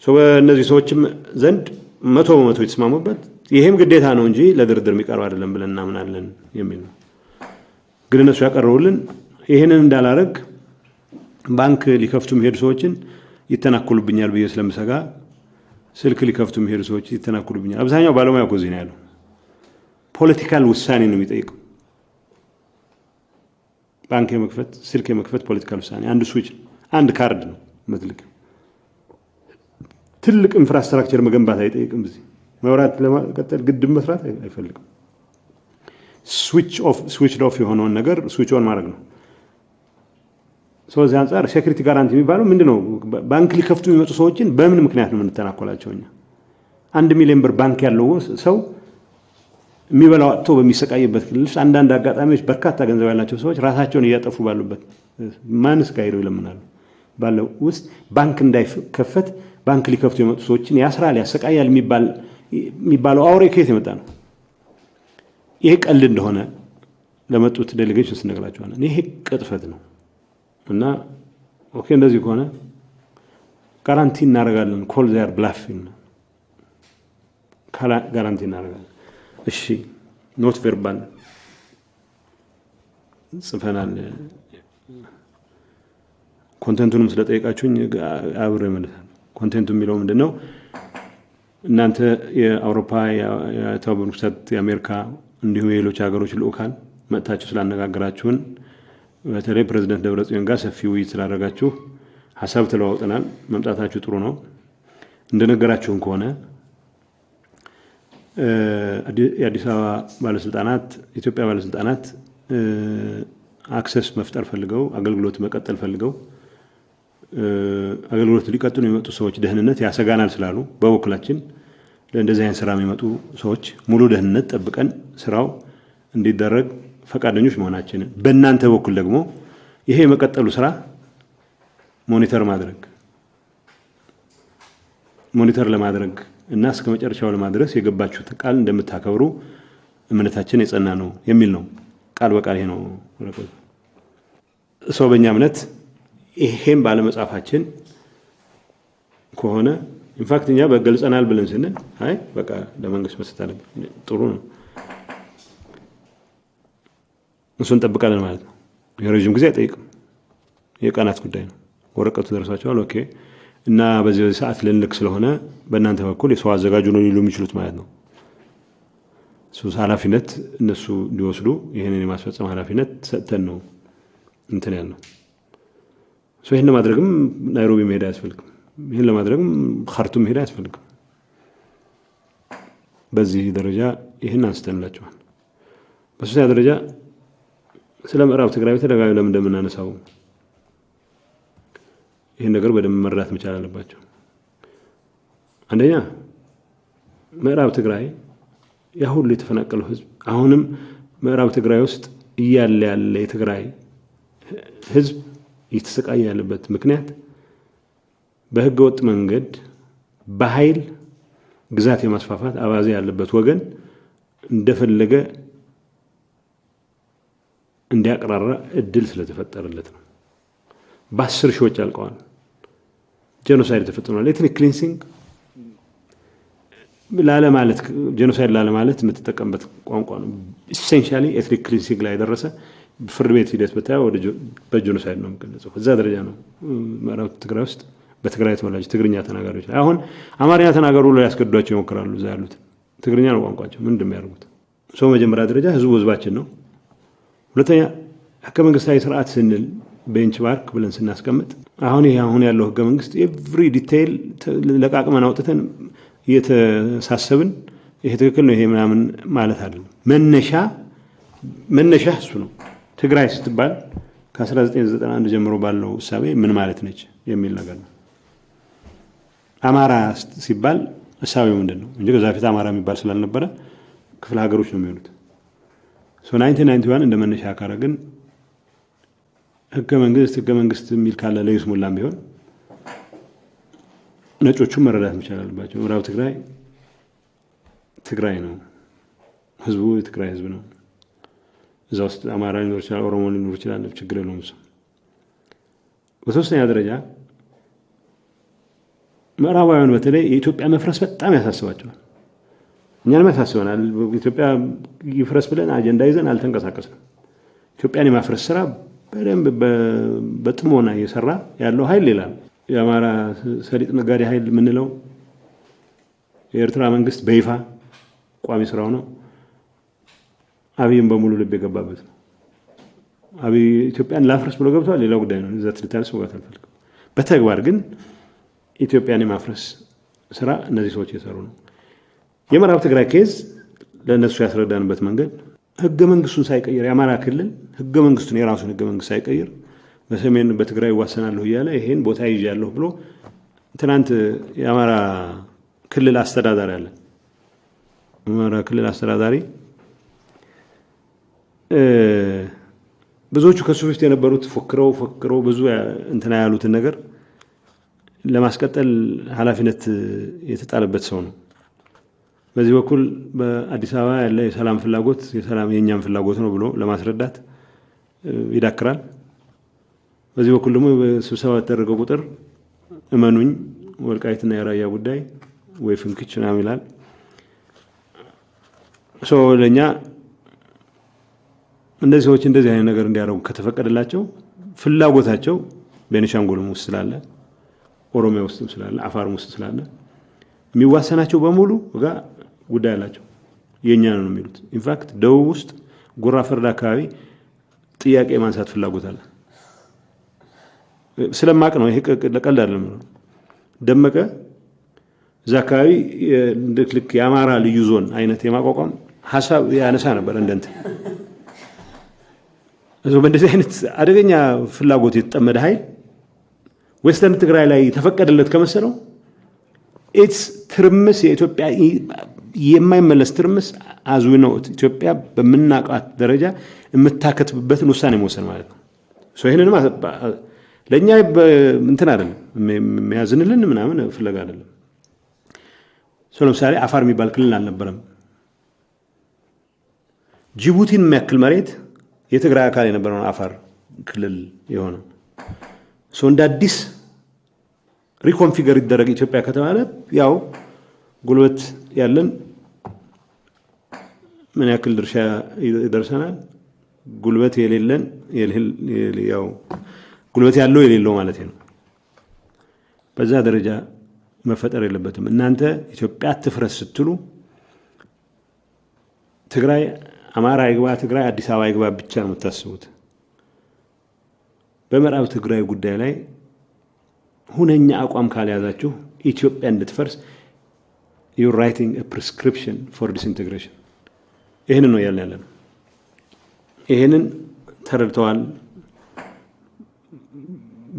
በእነዚህ ሰዎችም ዘንድ 100% የተስማሙበት ይሄም ግዴታ ነው እንጂ ለድርድር የሚቀርብ አይደለም ብለን እናምናለን የሚል ነው። ግን እነሱ ያቀረቡልን ይሄንን እንዳላረግ ባንክ ሊከፍቱ የሚሄዱ ሰዎችን ይተናኮሉብኛል ብዬ ስለምሰጋ ስልክ ሊከፍቱ የሚሄዱ ሰዎች ይተናኮሉብኛል። አብዛኛው ባለሙያ እኮ እዚህ ነው ያለው። Political ውሳኔ ነው የሚጠይቀው። ባንክ የመክፈት ስልክ የመክፈት political ውሳኔ፣ አንድ ስዊች አንድ ካርድ ነው የምትልክ። ትልቅ infrastructure መገንባት አይጠይቅም። እዚህ መብራት ለማቀጠል ግድብ መስራት አይፈልግም። Switch off switch off የሆነውን ነገር switch on ማድረግ ነው። ስለዚህ አንጻር security guarantee የሚባለው ምንድነው? ባንክ ሊከፍቱ የሚመጡ ሰዎችን በምን ምክንያት ነው የምንተናኮላቸው? እኛ 1 ሚሊዮን ብር ባንክ ያለው ሰው የሚበላው አጥቶ በሚሰቃይበት ክልል ውስጥ አንዳንድ አጋጣሚዎች በርካታ ገንዘብ ያላቸው ሰዎች ራሳቸውን እያጠፉ ባሉበት ማንስ ጋር ሄደው ይለምናሉ? ባለው ውስጥ ባንክ እንዳይከፈት ባንክ ሊከፍቱ የመጡ ሰዎችን ያስራል፣ ያሰቃያል የሚባለው አውሬ ከየት የመጣ ነው? ይሄ ቀልድ እንደሆነ ለመጡት delegation ስነግራቸዋለን። ይሄ ቅጥፈት ነው እና okay እንደዚህ ከሆነ guarantee እናደርጋለን፣ call their bluff guarantee እናደርጋለን። እሺ note verbale ጽፈናል። Content ኡንም ስለጠየቃችሁኝ አብሬ እመልሳለሁ። Content ኡ የሚለው ምንድነው? እናንተ የአውሮፓ፣ የተባበሩት መንግስታት፣ የአሜሪካ እንዲሁም የሌሎች ሀገሮች ልኡካን መጥታችሁ ስላነጋገራችሁን በተለይ ፕሬዝዳንት ደብረጽዮን ጋር ሰፊ ውይይት ስላደረጋችሁ ሀሳብ ተለዋውጠናል። መምጣታችሁ ጥሩ ነው። እንደነገራችሁን ከሆነ የአዲስ አበባ ባለስልጣናት፣ ኢትዮጵያ ባለስልጣናት access መፍጠር ፈልገው አገልግሎት መቀጠል ፈልገው አገልግሎት ሊቀጥሉ የሚመጡ ሰዎች ደህንነት ያሰጋናል ስላሉ በበኩላችን ለእንደዚህ አይነት ስራ የሚመጡ ሰዎች ሙሉ ደህንነት ጠብቀን ስራው እንዲደረግ ፈቃደኞች መሆናችንን፣ በእናንተ በኩል ደግሞ ይሄ የመቀጠሉ ስራ monitor ለማድረግ እና እስከ መጨረሻው ለማድረስ የገባችሁት ቃል እንደምታከብሩ እምነታችን የጸና ነው የሚል ነው። ቃል በቃል ይሄ ነው። ሰው በእኛ እምነት ይሄን ባለመጻፋችን ከሆነ፣ in fact እኛ በገልጸናል ብለን ስንል አይ በቃ ለመንግስት መስጠት አለብን፣ ጥሩ ነው፣ እሱን እንጠብቃለን ማለት ነው። የረዥም ጊዜ አይጠይቅም፣ የቀናት ጉዳይ ነው። ወረቀቱ ደርሷቸዋል። Okay፣ እና በዚህ በዚህ ሰዓት ልንልክ ስለሆነ በእናንተ በኩል የሰው አዘጋጁ ነው ሊሉ የሚችሉት ማለት ነው። እሱ ኃላፊነት እነሱ እንዲወስዱ ይህንን የማስፈጸም ኃላፊነት ሰጥተን ነው እንትን ያልነው። ይህን ለማድረግም ናይሮቢ መሄድ አያስፈልግም። ይህን ለማድረግም ካርቱም መሄድ አያስፈልግም። በዚህ ደረጃ ይህን አንስተንላቸዋል። በሶስተኛ ደረጃ ስለ ምዕራብ ትግራይ በተደጋጋሚ ለምን እንደምናነሳው ይህን ነገር በደንብ መረዳት መቻል አለባቸው። አንደኛ፣ ምዕራብ ትግራይ ያ ሁሉ የተፈናቀለው ህዝብ፣ አሁንም ምዕራብ ትግራይ ውስጥ እያለ ያለ የትግራይ ህዝብ እየተሰቃየ ያለበት ምክንያት በህገ ወጥ መንገድ በኃይል ግዛት የማስፋፋት አባዜ ያለበት ወገን እንደፈለገ እንዲያቅራራ እድል ስለተፈጠረለት ነው። በ10 ሺዎች አልቀዋል። Genocide ተፈጽሟል። Ethnic cleansing ላለማለት፣ genocide ላለማለት የምትጠቀምበት ቋንቋ ነው። Essentially ethnic cleansing ላይ የደረሰ ፍርድ ቤት ሂደት ብታየው በ genocide ነው የሚገለጸው። እዛ ደረጃ ነው ምዕራብ ትግራይ ውስጥ በትግራይ ተወላጅ ትግርኛ ተናጋሪዎች ላይ። አሁን አማርኛ ተናገሩ ብለው ያስገድዷቸው ይሞክራሉ። እዛ ያሉት ትግርኛ ነው ቋንቋቸው። ምን እንደሚያደርጉት ሰው መጀመሪያ ደረጃ ህዝቡ ህዝባችን ነው። ሁለተኛ፣ ህገ መንግስታዊ ስርዓት ስንል benchmark ብለን ስናስቀምጥ አሁን ይሄ አሁን ያለው ህገ መንግስት every detail ለቃቅመን አውጥተን እየተሳሰብን ይሄ ትክክል ነው ይሄ ምናምን ማለት አይደለም። መነሻ እሱ ነው። ትግራይ ስትባል ከ1991 ጀምሮ ባለው እሳቤ ምን ማለት ነች የሚል ነገር ነው። አማራ ሲባል እሳቤው ምንድን ነው እንጂ ከዛ በፊት አማራ የሚባል ስላልነበረ ክፍለ ሀገሮች ነው የሚሆኑት። So 1991 እንደ መነሻ ካረግን ህገ መንግስት ህገ መንግስት የሚል ካለ ለይስሙላም ቢሆን ነጮቹም መረዳት መቻል አለባቸው። ምዕራብ ትግራይ ትግራይ ነው። ህዝቡ የትግራይ ህዝብ ነው። እዛ ውስጥ አማራ ሊኖር ይችላል፣ ኦሮሞ ሊኖር ይችላል። ችግር የለውም እሱ። በሶስተኛ ደረጃ ምዕራባውያን በተለይ የኢትዮጵያ መፍረስ በጣም ያሳስባቸዋል። እኛንም ያሳስበናል። ኢትዮጵያ ይፍረስ ብለን አጀንዳ ይዘን አልተንቀሳቀስንም። ኢትዮጵያን የማፍረስ ስራ በደንብ በጥሞና እየሰራ ያለው ኃይል ሌላ ነው። የአማራ ሰሊጥ ነጋዴ ኃይል የምንለው የኤርትራ መንግስት በይፋ ቋሚ ስራው ነው። አብይም በሙሉ ልብ የገባበት ነው። አብይ ኢትዮጵያን ላፍረስ ብሎ ገብቷል። ሌላው ጉዳይ ነው። እዛ ትንታኔ መግባት አልፈልግም። በተግባር ግን ኢትዮጵያን የማፍረስ ስራ እነዚህ ሰዎች እየሰሩ ነው። የምዕራብ ትግራይ case ለእነሱ ያስረዳንበት መንገድ ህገ መንግስቱን ሳይቀይር፣ የአማራ ክልል ህገ መንግስቱን፣ የራሱን ህገ መንግስት ሳይቀይር በሰሜን በትግራይ ይዋሰናለሁ እያለ ይሄን ቦታ ይዣለሁ ብሎ፣ ትናንት የአማራ ክልል አስተዳዳሪ አለ። የአማራ ክልል አስተዳዳሪ ብዙዎቹ ከሱ በፊት የነበሩት ፎክረው ፎክረው ብዙ እንትና ያሉትን ነገር ለማስቀጠል ኃላፊነት የተጣለበት ሰው ነው። በዚህ በኩል በአዲስ አበባ ያለ የሰላም ፍላጎት የሰላም የእኛም ፍላጎት ነው ብሎ ለማስረዳት ይዳክራል። በዚህ በኩል ደግሞ ስብሰባ በተደረገ ቁጥር እመኑኝ ወልቃይትና የራያ ጉዳይ ወይ ፍንክች ምናምን ይላል። So ለእኛ እነዚህ ሰዎች እንደዚህ አይነት ነገር እንዲያደርጉ ከተፈቀደላቸው ፍላጎታቸው ቤኒሻንጉልም ውስጥ ስላለ፣ ኦሮሚያ ውስጥም ስላለ፣ አፋርም ውስጥ ስላለ የሚዋሰናቸው በሙሉ ጋር ጉዳይ አላቸው። የእኛ ነው የሚሉት። In fact ደቡብ ውስጥ ጉራ ፈርዳ አካባቢ ጥያቄ የማንሳት ፍላጎት አለ። ስለማቅ ነው፣ ይሄ ለቀልድ አይደለም። ደመቀ እዛ አካባቢ ልክ የአማራ ልዩ ዞን አይነት የማቋቋም ሀሳብ ያነሳ ነበር። እንደንትን በእንደዚህ አይነት አደገኛ ፍላጎት የተጠመደ ኃይል Western ትግራይ ላይ የተፈቀደለት ከመሰለው it's ትርምስ፣ የኢትዮጵያ የማይመለስ ትርምስ፣ as we know ኢትዮጵያ በምናውቃት ደረጃ የምታከትብበትን ውሳኔ መወሰን ማለት ነው። ይህንንም ለእኛ እንትን አይደለም፣ የሚያዝንልን ምናምን ፍለጋ አይደለም። ለምሳሌ አፋር የሚባል ክልል አልነበረም። ጅቡቲን የሚያክል መሬት የትግራይ አካል የነበረውን አፋር ክልል የሆነው እንደ አዲስ reconfigure ይደረግ ኢትዮጵያ ከተባለ ያው ጉልበት ያለን ምን ያክል ድርሻ ይደርሰናል? ጉልበት የሌለን፣ ያው ጉልበት ያለው የሌለው ማለት ነው። በዛ ደረጃ መፈጠር የለበትም። እናንተ ኢትዮጵያ ትፍረስ ስትሉ ትግራይ አማራ ይግባ፣ ትግራይ አዲስ አበባ ይግባ ብቻ ነው የምታስቡት። በምዕራብ ትግራይ ጉዳይ ላይ ሁነኛ አቋም ካልያዛችሁ ኢትዮጵያ እንድትፈርስ you're writing prescription for disintegration። ይህንን ነው እያልን ያለ ነው። ይህንን ተረድተዋል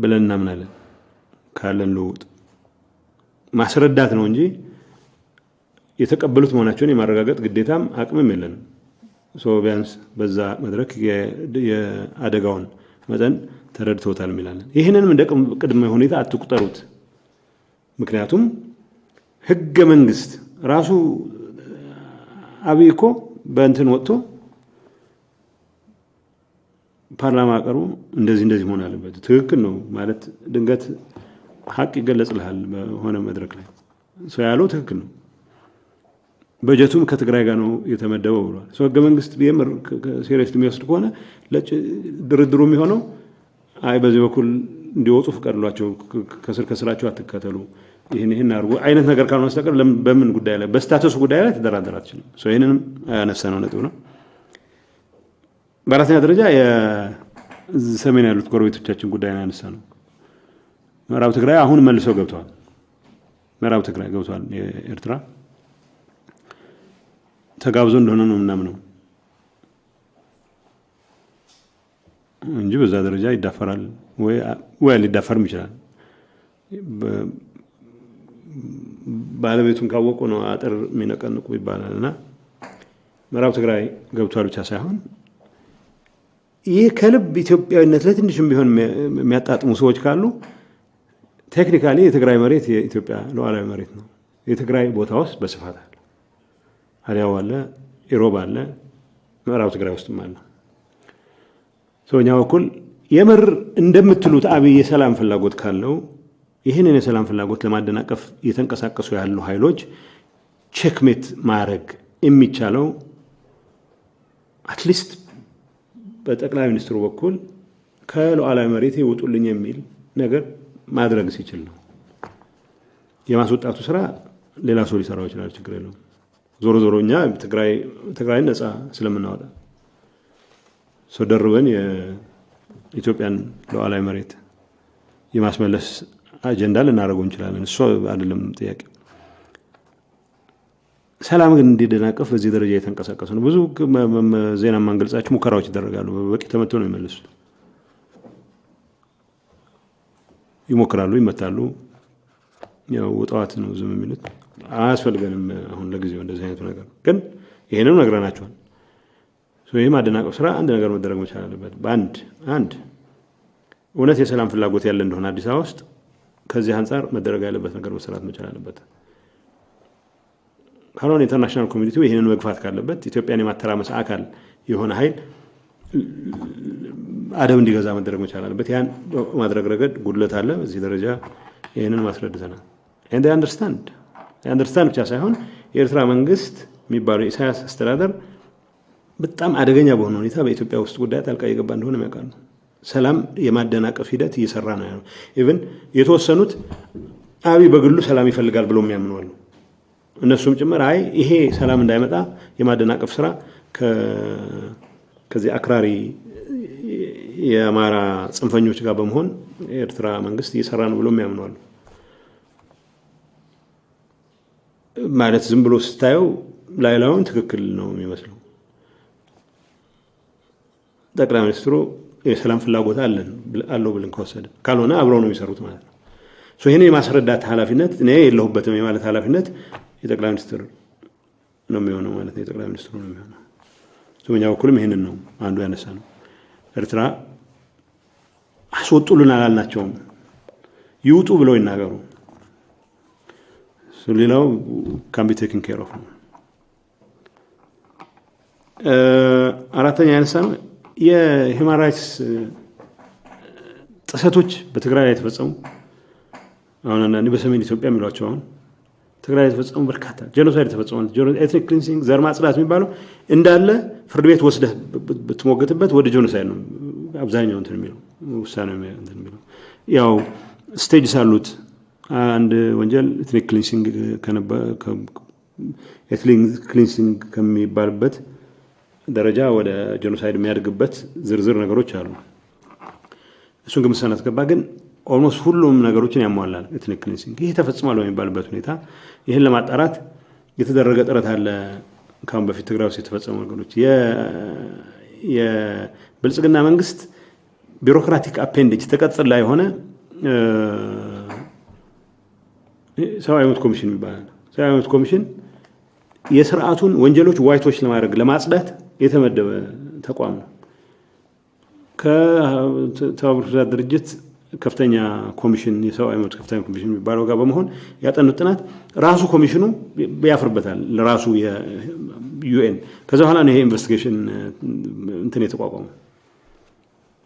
ብለን እናምናለን። ካለን ልውውጥ ማስረዳት ነው እንጂ የተቀበሉት መሆናቸውን የማረጋገጥ ግዴታም አቅምም የለንም። ቢያንስ በዛ መድረክ የአደጋውን መጠን ተረድተውታል የሚላለን። ይህንንም እንደ ቅድመ ሁኔታ አትቁጠሩት። ምክንያቱም ህገ መንግስት ራሱ አብይ እኮ በእንትን ወጥቶ ፓርላማ ቀርቦ እንደዚህ እንደዚህ መሆን አለበት፣ ትክክል ነው ማለት ድንገት ሀቅ ይገለጽልሃል በሆነ መድረክ ላይ ሰው ያለው ትክክል ነው። በጀቱም ከትግራይ ጋር ነው የተመደበው ብሏል። ሰው ህገ መንግስት የምር serious የሚወስድ ከሆነ ድርድሩ የሚሆነው አይ በዚህ በኩል እንዲወጡ ፍቀድሏቸው፣ ከስር ከስራቸው አትከተሉ፣ ይህን ይህን አድርጉ አይነት ነገር ካልሆነ በስተቀር በምን ጉዳይ ላይ፣ በ status ኡ ጉዳይ ላይ ተደራደር አትችልም። ይህንንም ያነሳነው ነጥብ ነው። በአራተኛ ደረጃ የሰሜን ያሉት ጎረቤቶቻችን ጉዳይ ነው ያነሳነው። ምዕራብ ትግራይ አሁን መልሰው ገብተዋል። ምዕራብ ትግራይ ገብተዋል። የኤርትራ ተጋብዞ እንደሆነ ነው የምናምነው እንጂ በዛ ደረጃ ይዳፈራል ወይ ሊዳፈርም ይችላል። ባለቤቱን ካወቁ ነው አጥር የሚነቀንቁ ይባላል። እና ምዕራብ ትግራይ ገብቷል ብቻ ሳይሆን ይህ ከልብ ኢትዮጵያዊነት ለትንሽም ቢሆን የሚያጣጥሙ ሰዎች ካሉ technically የትግራይ መሬት የኢትዮጵያ ሉዓላዊ መሬት ነው። የትግራይ ቦታ ውስጥ በስፋት አለ። አዲያው አለ፣ ኢሮብ አለ፣ ምዕራብ ትግራይ ውስጥም አለ። በእኛ በኩል የምር እንደምትሉት አብይ የሰላም ፍላጎት ካለው ይህንን የሰላም ፍላጎት ለማደናቀፍ እየተንቀሳቀሱ ያሉ ኃይሎች checkmate ማድረግ የሚቻለው at least በጠቅላይ ሚኒስትሩ በኩል ከሉዓላዊ መሬት ይውጡልኝ የሚል ነገር ማድረግ ሲችል ነው። የማስወጣቱ ስራ ሌላ ሰው ሊሰራው ይችላል፣ ችግር የለውም። ዞሮ ዞሮ እኛ ትግራይን ነፃ ስለምናወጣ ሰው ደርበን የኢትዮጵያን ሉዓላዊ መሬት የማስመለስ አጀንዳ ልናደርገው እንችላለን። እሱ አይደለም ጥያቄ። ሰላም ግን እንዲደናቀፍ በዚህ ደረጃ የተንቀሳቀሱ ነው። ብዙ ዜና የማንገልጻቸው ሙከራዎች ይደረጋሉ። በበቂ ተመቶ ነው የሚመለሱት። ይሞክራሉ፣ ይመታሉ። ያው ጠዋት ነው ዝም የሚሉት። አያስፈልገንም አሁን ለጊዜው እንደዚህ አይነቱ ነገር ግን ይሄንም ነግረናቸዋል። ይህ ማደናቀፍ ስራ አንድ ነገር መደረግ መቻል አለበት። በአንድ አንድ እውነት የሰላም ፍላጎት ያለ እንደሆነ አዲስ አበባ ውስጥ ከዚህ አንጻር መደረግ ያለበት ነገር መሰራት መቻል አለበት። ካልሆነ international community ው ይህንን መግፋት ካለበት ኢትዮጵያን የማተራመስ አካል የሆነ ኃይል አደብ እንዲገዛ መደረግ መቻል አለበት። ያን ማድረግ ረገድ ጉድለት አለ። በዚህ ደረጃ ይህንን ማስረድተናል። And understand ብቻ ሳይሆን የኤርትራ መንግስት የሚባለው የኢሳያስ አስተዳደር በጣም አደገኛ በሆነ ሁኔታ በኢትዮጵያ ውስጥ ጉዳይ ጣልቃ እየገባ እንደሆነ ያውቃሉ። ሰላም የማደናቀፍ ሂደት እየሰራ ነው ያለው። Even የተወሰኑት አብይ በግሉ ሰላም ይፈልጋል ብሎ የሚያምኑ አሉ። እነሱም ጭምር አይ ይሄ ሰላም እንዳይመጣ የማደናቀፍ ስራ ከዚህ አክራሪ የአማራ ጽንፈኞች ጋር በመሆን የኤርትራ መንግስት እየሰራ ነው ብሎ የሚያምኑ አሉ። ማለት ዝም ብሎ ስታየው ላይ ላዩን ትክክል ነው የሚመስለው። ጠቅላይ ሚኒስትሩ የሰላም ፍላጎት አለን አለው ብለን ከወሰድን ካልሆነ አብረው ነው የሚሰሩት ማለት ነው። ይህን የማስረዳት ኃላፊነት እኔ የለሁበትም የማለት ኃላፊነት የጠቅላይ ሚኒስትር ነው የሚሆነው ማለት ነው። የጠቅላይ ሚኒስትሩ ነው የሚሆነው። በእኛ በኩልም ይህንን ነው አንዱ ያነሳ ነው። ኤርትራ አስወጡልን አላልናቸውም፣ ይውጡ ብለው ይናገሩ። ሌላው can be taken care of ነው። አራተኛ ያነሳ ነው የ human rights ጥሰቶች በትግራይ ላይ የተፈጸሙ፣ አሁን አንዳንዴ በሰሜን ኢትዮጵያ የሚሏቸው፣ አሁን ትግራይ ላይ የተፈጸሙ በርካታ genocide የተፈጸሙ፣ ethnic cleansing፣ ዘር ማጽዳት የሚባለው እንዳለ ፍርድ ቤት ወስደህ ብትሞገትበት ወደ genocide ነው አብዛኛው እንትን የሚለው ውሳኔ እንትን የሚለው። ያው stages አሉት። አንድ ወንጀል ethnic cleansing ከሚባልበት ደረጃ ወደ genocide የሚያድግበት ዝርዝር ነገሮች አሉ። እሱን ግምት ሳናስገባ ግን almost ሁሉም ነገሮችን ያሟላል ethnic cleansing። ይህ ተፈጽሟል በሚባልበት ሁኔታ ይህን ለማጣራት የተደረገ ጥረት አለ። ከአሁን በፊት ትግራይ ውስጥ የተፈጸሙ ነገሮች የብልጽግና መንግስት bureaucratic appendage ተቀጽላ የሆነ ሰብአዊ መብት ኮሚሽን ይባላል። ሰብአዊ መብት ኮሚሽን የስርዓቱን ወንጀሎች whitewash ለማድረግ፣ ለማጽዳት የተመደበ ተቋም ነው። ከተባበሩት መንግስታት ድርጅት ከፍተኛ ኮሚሽን፣ የሰብአዊ መብት ከፍተኛ ኮሚሽን የሚባለው ጋር በመሆን ያጠኑት ጥናት ራሱ ኮሚሽኑ ያፍርበታል፣ ለራሱ የ UN። ከዛ በኋላ ነው ይሄ investigation እንትን የተቋቋመው፣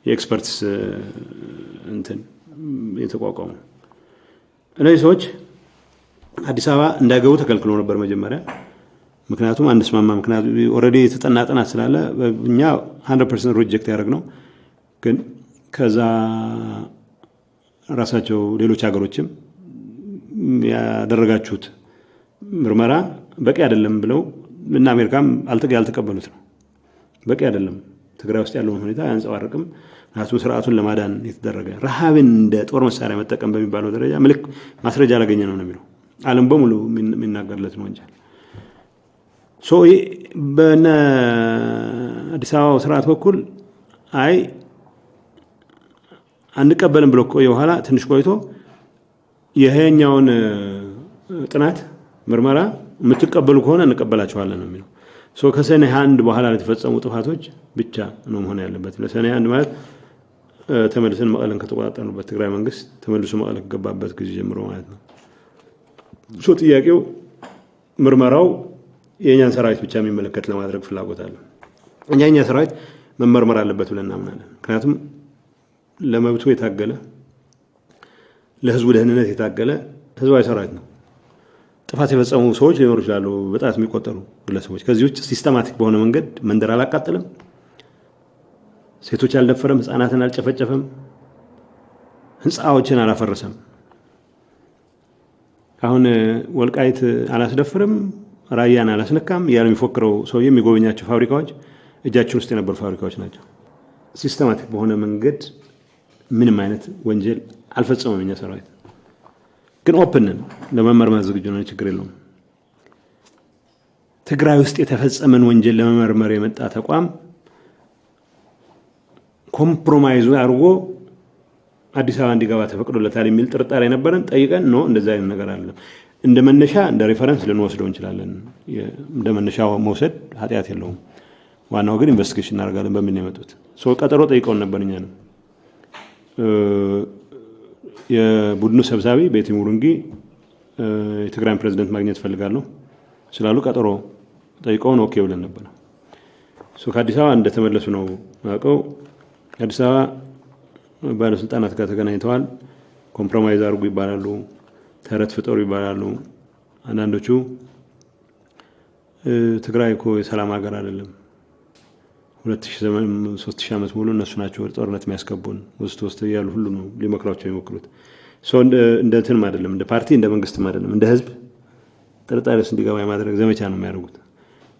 የ experts እንትን የተቋቋመው። እነዚህ ሰዎች አዲስ አበባ እንዳይገቡ ተከልክሎ ነበር መጀመሪያ። ምክንያቱም አንስማማ፣ ምክንያቱ already የተጠና ጥናት ስላለ እኛ 100% reject ያደረግነው፣ ግን ከዛ ራሳቸው ሌሎች ሀገሮችም ያደረጋችሁት ምርመራ በቂ አይደለም ብለው እና አሜሪካም ያልተቀበሉት ነው። በቂ አይደለም፣ ትግራይ ውስጥ ያለውን ሁኔታ አያንጸባርቅም። ምክንያቱም ስርዓቱን ለማዳን የተደረገ ረሃብን እንደ ጦር መሳሪያ መጠቀም በሚባለው ደረጃ ምልክ ማስረጃ አላገኘ ነው ነው የሚለው፣ ዓለም በሙሉ የሚናገርለትን ወንጀል። በነ አዲስ አበባው ስርዓት በኩል አይ አንቀበልም ብሎ ቆየ። በኋላ ትንሽ ቆይቶ ይሄኛውን ጥናት ምርመራ የምትቀበሉ ከሆነ እንቀበላቸዋለን ነው የሚለው። So ከሰኔ 1 በኋላ ለተፈጸሙ ጥፋቶች ብቻ ነው መሆን ያለበት። ለሰኔ 1 ማለት ተመልሰን መቀለን ከተቆጣጠርንበት፣ ትግራይ መንግስት ተመልሶ መቀለ ከገባበት ጊዜ ጀምሮ ማለት ነው። So ጥያቄው ምርመራው የእኛን ሰራዊት ብቻ የሚመለከት ለማድረግ ፍላጎት አለ። እኛ የኛ ሰራዊት መመርመር አለበት ብለን እናምናለን። ምክንያቱም ለመብቱ የታገለ፣ ለህዝቡ ደህንነት የታገለ ህዝባዊ ሰራዊት ነው። ጥፋት የፈጸሙ ሰዎች ሊኖሩ ይችላሉ፣ በጣት የሚቆጠሩ ግለሰቦች። ከዚህ ውጭ systematic በሆነ መንገድ መንደር አላቃጠለም፣ ሴቶች አልደፈረም፣ ህፃናትን አልጨፈጨፈም፣ ህንፃዎችን አላፈረሰም። አሁን ወልቃይት አላስደፍርም፣ ራያን አላስነካም እያለ የሚፎክረው ሰውዬ የሚጎበኛቸው ፋብሪካዎች እጃችን ውስጥ የነበሩ ፋብሪካዎች ናቸው። Systematic በሆነ መንገድ ምንም አይነት ወንጀል አልፈጸመም የኛ ሰራዊት። ግን open ነን፣ ለመመርመር ዝግጁ ነን፣ ችግር የለውም። ትግራይ ውስጥ የተፈጸመን ወንጀል ለመመርመር የመጣ ተቋም compromise አድርጎ አዲስ አበባ እንዲገባ ተፈቅዶለታል የሚል ጥርጣሬ ነበረን። ጠይቀን no፣ እንደዛ አይነት ነገር አይደለም። እንደ መነሻ፣ እንደ reference ልንወስደው እንችላለን። እንደ መነሻ መውሰድ ኃጢአት የለውም። ዋናው ግን investigation እናደርጋለን በሚል ነው የመጡት። So ቀጠሮ ጠይቀውን ነበር። እኛ ነው የቡድኑ ሰብሳቢ ቤቲ ሙሩንጊ የትግራይን ፕሬዚደንት ማግኘት እፈልጋለሁ ስላሉ ቀጠሮ ጠይቀውን okay ብለን ነበር። So ከአዲስ አበባ እንደተመለሱ ነው አውቀው አዲስ አበባ ባለስልጣናት ጋር ተገናኝተዋል። Compromise አድርጉ ይባላሉ፣ ተረት ፍጠሩ ይባላሉ። አንዳንዶቹ ትግራይ እኮ የሰላም ሀገር አይደለም፣ 2000 ዘመን፣ 3000 ዓመት ሙሉ እነሱ ናቸው ወደ ጦርነት የሚያስገቡን ውስጥ ውስጥ እያሉ ሁሉ ነው ሊመክሯቸው የሚሞክሩት። እንደ እንትንም አይደለም፣ እንደ ፓርቲ እንደ መንግስትም አይደለም፣ እንደ ህዝብ ጥርጣሬ ውስጥ እንዲገባ የማድረግ ዘመቻ ነው የሚያደርጉት።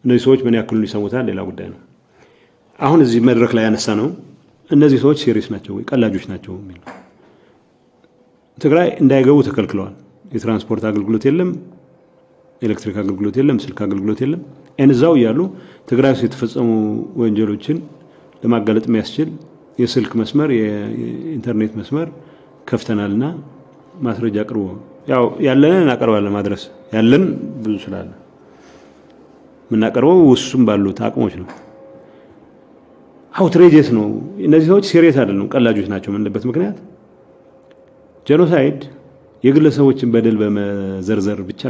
እነዚህ ሰዎች ምን ያክሉን ይሰሙታል ሌላ ጉዳይ ነው። አሁን እዚህ መድረክ ላይ ያነሳ ነው እነዚህ ሰዎች serious ናቸው ወይ ቀላጆች ናቸው የሚል ነው። ትግራይ እንዳይገቡ ተከልክለዋል። የትራንስፖርት አገልግሎት የለም፣ ኤሌክትሪክ አገልግሎት የለም፣ ስልክ አገልግሎት የለም። እዛው እያሉ ትግራይ ውስጥ የተፈጸሙ ወንጀሎችን ለማጋለጥ የሚያስችል የስልክ መስመር፣ የኢንተርኔት መስመር ከፍተናልና ማስረጃ አቅርቦ ያው ያለንን እናቀርባለን። ማድረስ ያለን ብዙ ስላለ የምናቀርበው ውሱም ባሉት አቅሞች ነው። Outrageous ነው። እነዚህ ሰዎች serious አይደሉም፣ ቀላጆች ናቸው የምንልበት ምክንያት genocide የግለሰቦችን በደል በመዘርዘር ብቻ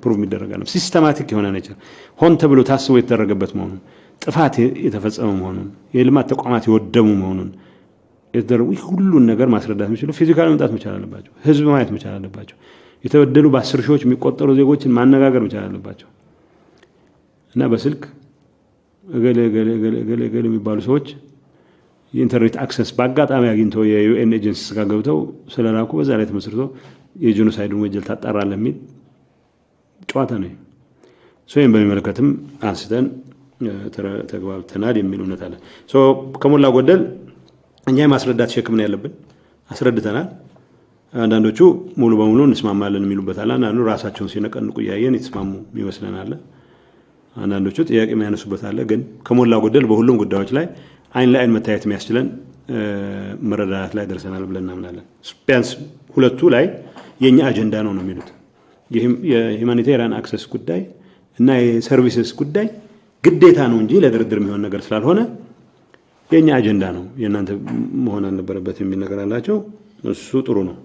prove የሚደረግ አይደለም። Systematic የሆነ nature፣ ሆን ተብሎ ታስቦ የተደረገበት መሆኑን፣ ጥፋት የተፈጸመ መሆኑን፣ የልማት ተቋማት የወደሙ መሆኑን የተደረጉ ሁሉን ነገር ማስረዳት የሚችሉ physically መምጣት መቻል አለባቸው። ህዝብ ማየት መቻል አለባቸው። የተበደሉ በ10 ሺዎች የሚቆጠሩ ዜጎችን ማነጋገር መቻል አለባቸው። እና በስልክ እገሌ እገሌ እገሌ እገሌ እገሌ የሚባሉ ሰዎች የኢንተርኔት access በአጋጣሚ አግኝተው የ UN agencies ጋር ገብተው ስለላኩ በዛ ላይ ተመስርቶ የ genocide ን ወንጀል ታጣራለህ የሚል ጨዋታ ነው። ይህም በሚመለከትም አንስተን ተግባብተናል የሚል እምነት አለ። ከሞላ ጎደል እኛ የማስረዳት ሸክም ነው ያለብን፣ አስረድተናል። አንዳንዶቹ ሙሉ በሙሉ እንስማማለን የሚሉበት አለ። አንዳንዱ ራሳቸውን ሲነቀንቁ እያየን የተስማሙ ይመስለን አለ። አንዳንዶቹ ጥያቄ የሚያነሱበት አለ። ግን ከሞላ ጎደል በሁሉም ጉዳዮች ላይ አይን ለአይን መታየት የሚያስችለን መረዳዳት ላይ ደርሰናል ብለን እናምናለን። ቢያንስ ሁለቱ ላይ የእኛ አጀንዳ ነው ነው የሚሉት። የ humanitarian access ጉዳይ እና የ services ጉዳይ ግዴታ ነው እንጂ ለድርድር የሚሆን ነገር ስላልሆነ የእኛ አጀንዳ ነው፣ የእናንተ መሆን አልነበረበት የሚል ነገር አላቸው። እሱ ጥሩ ነው።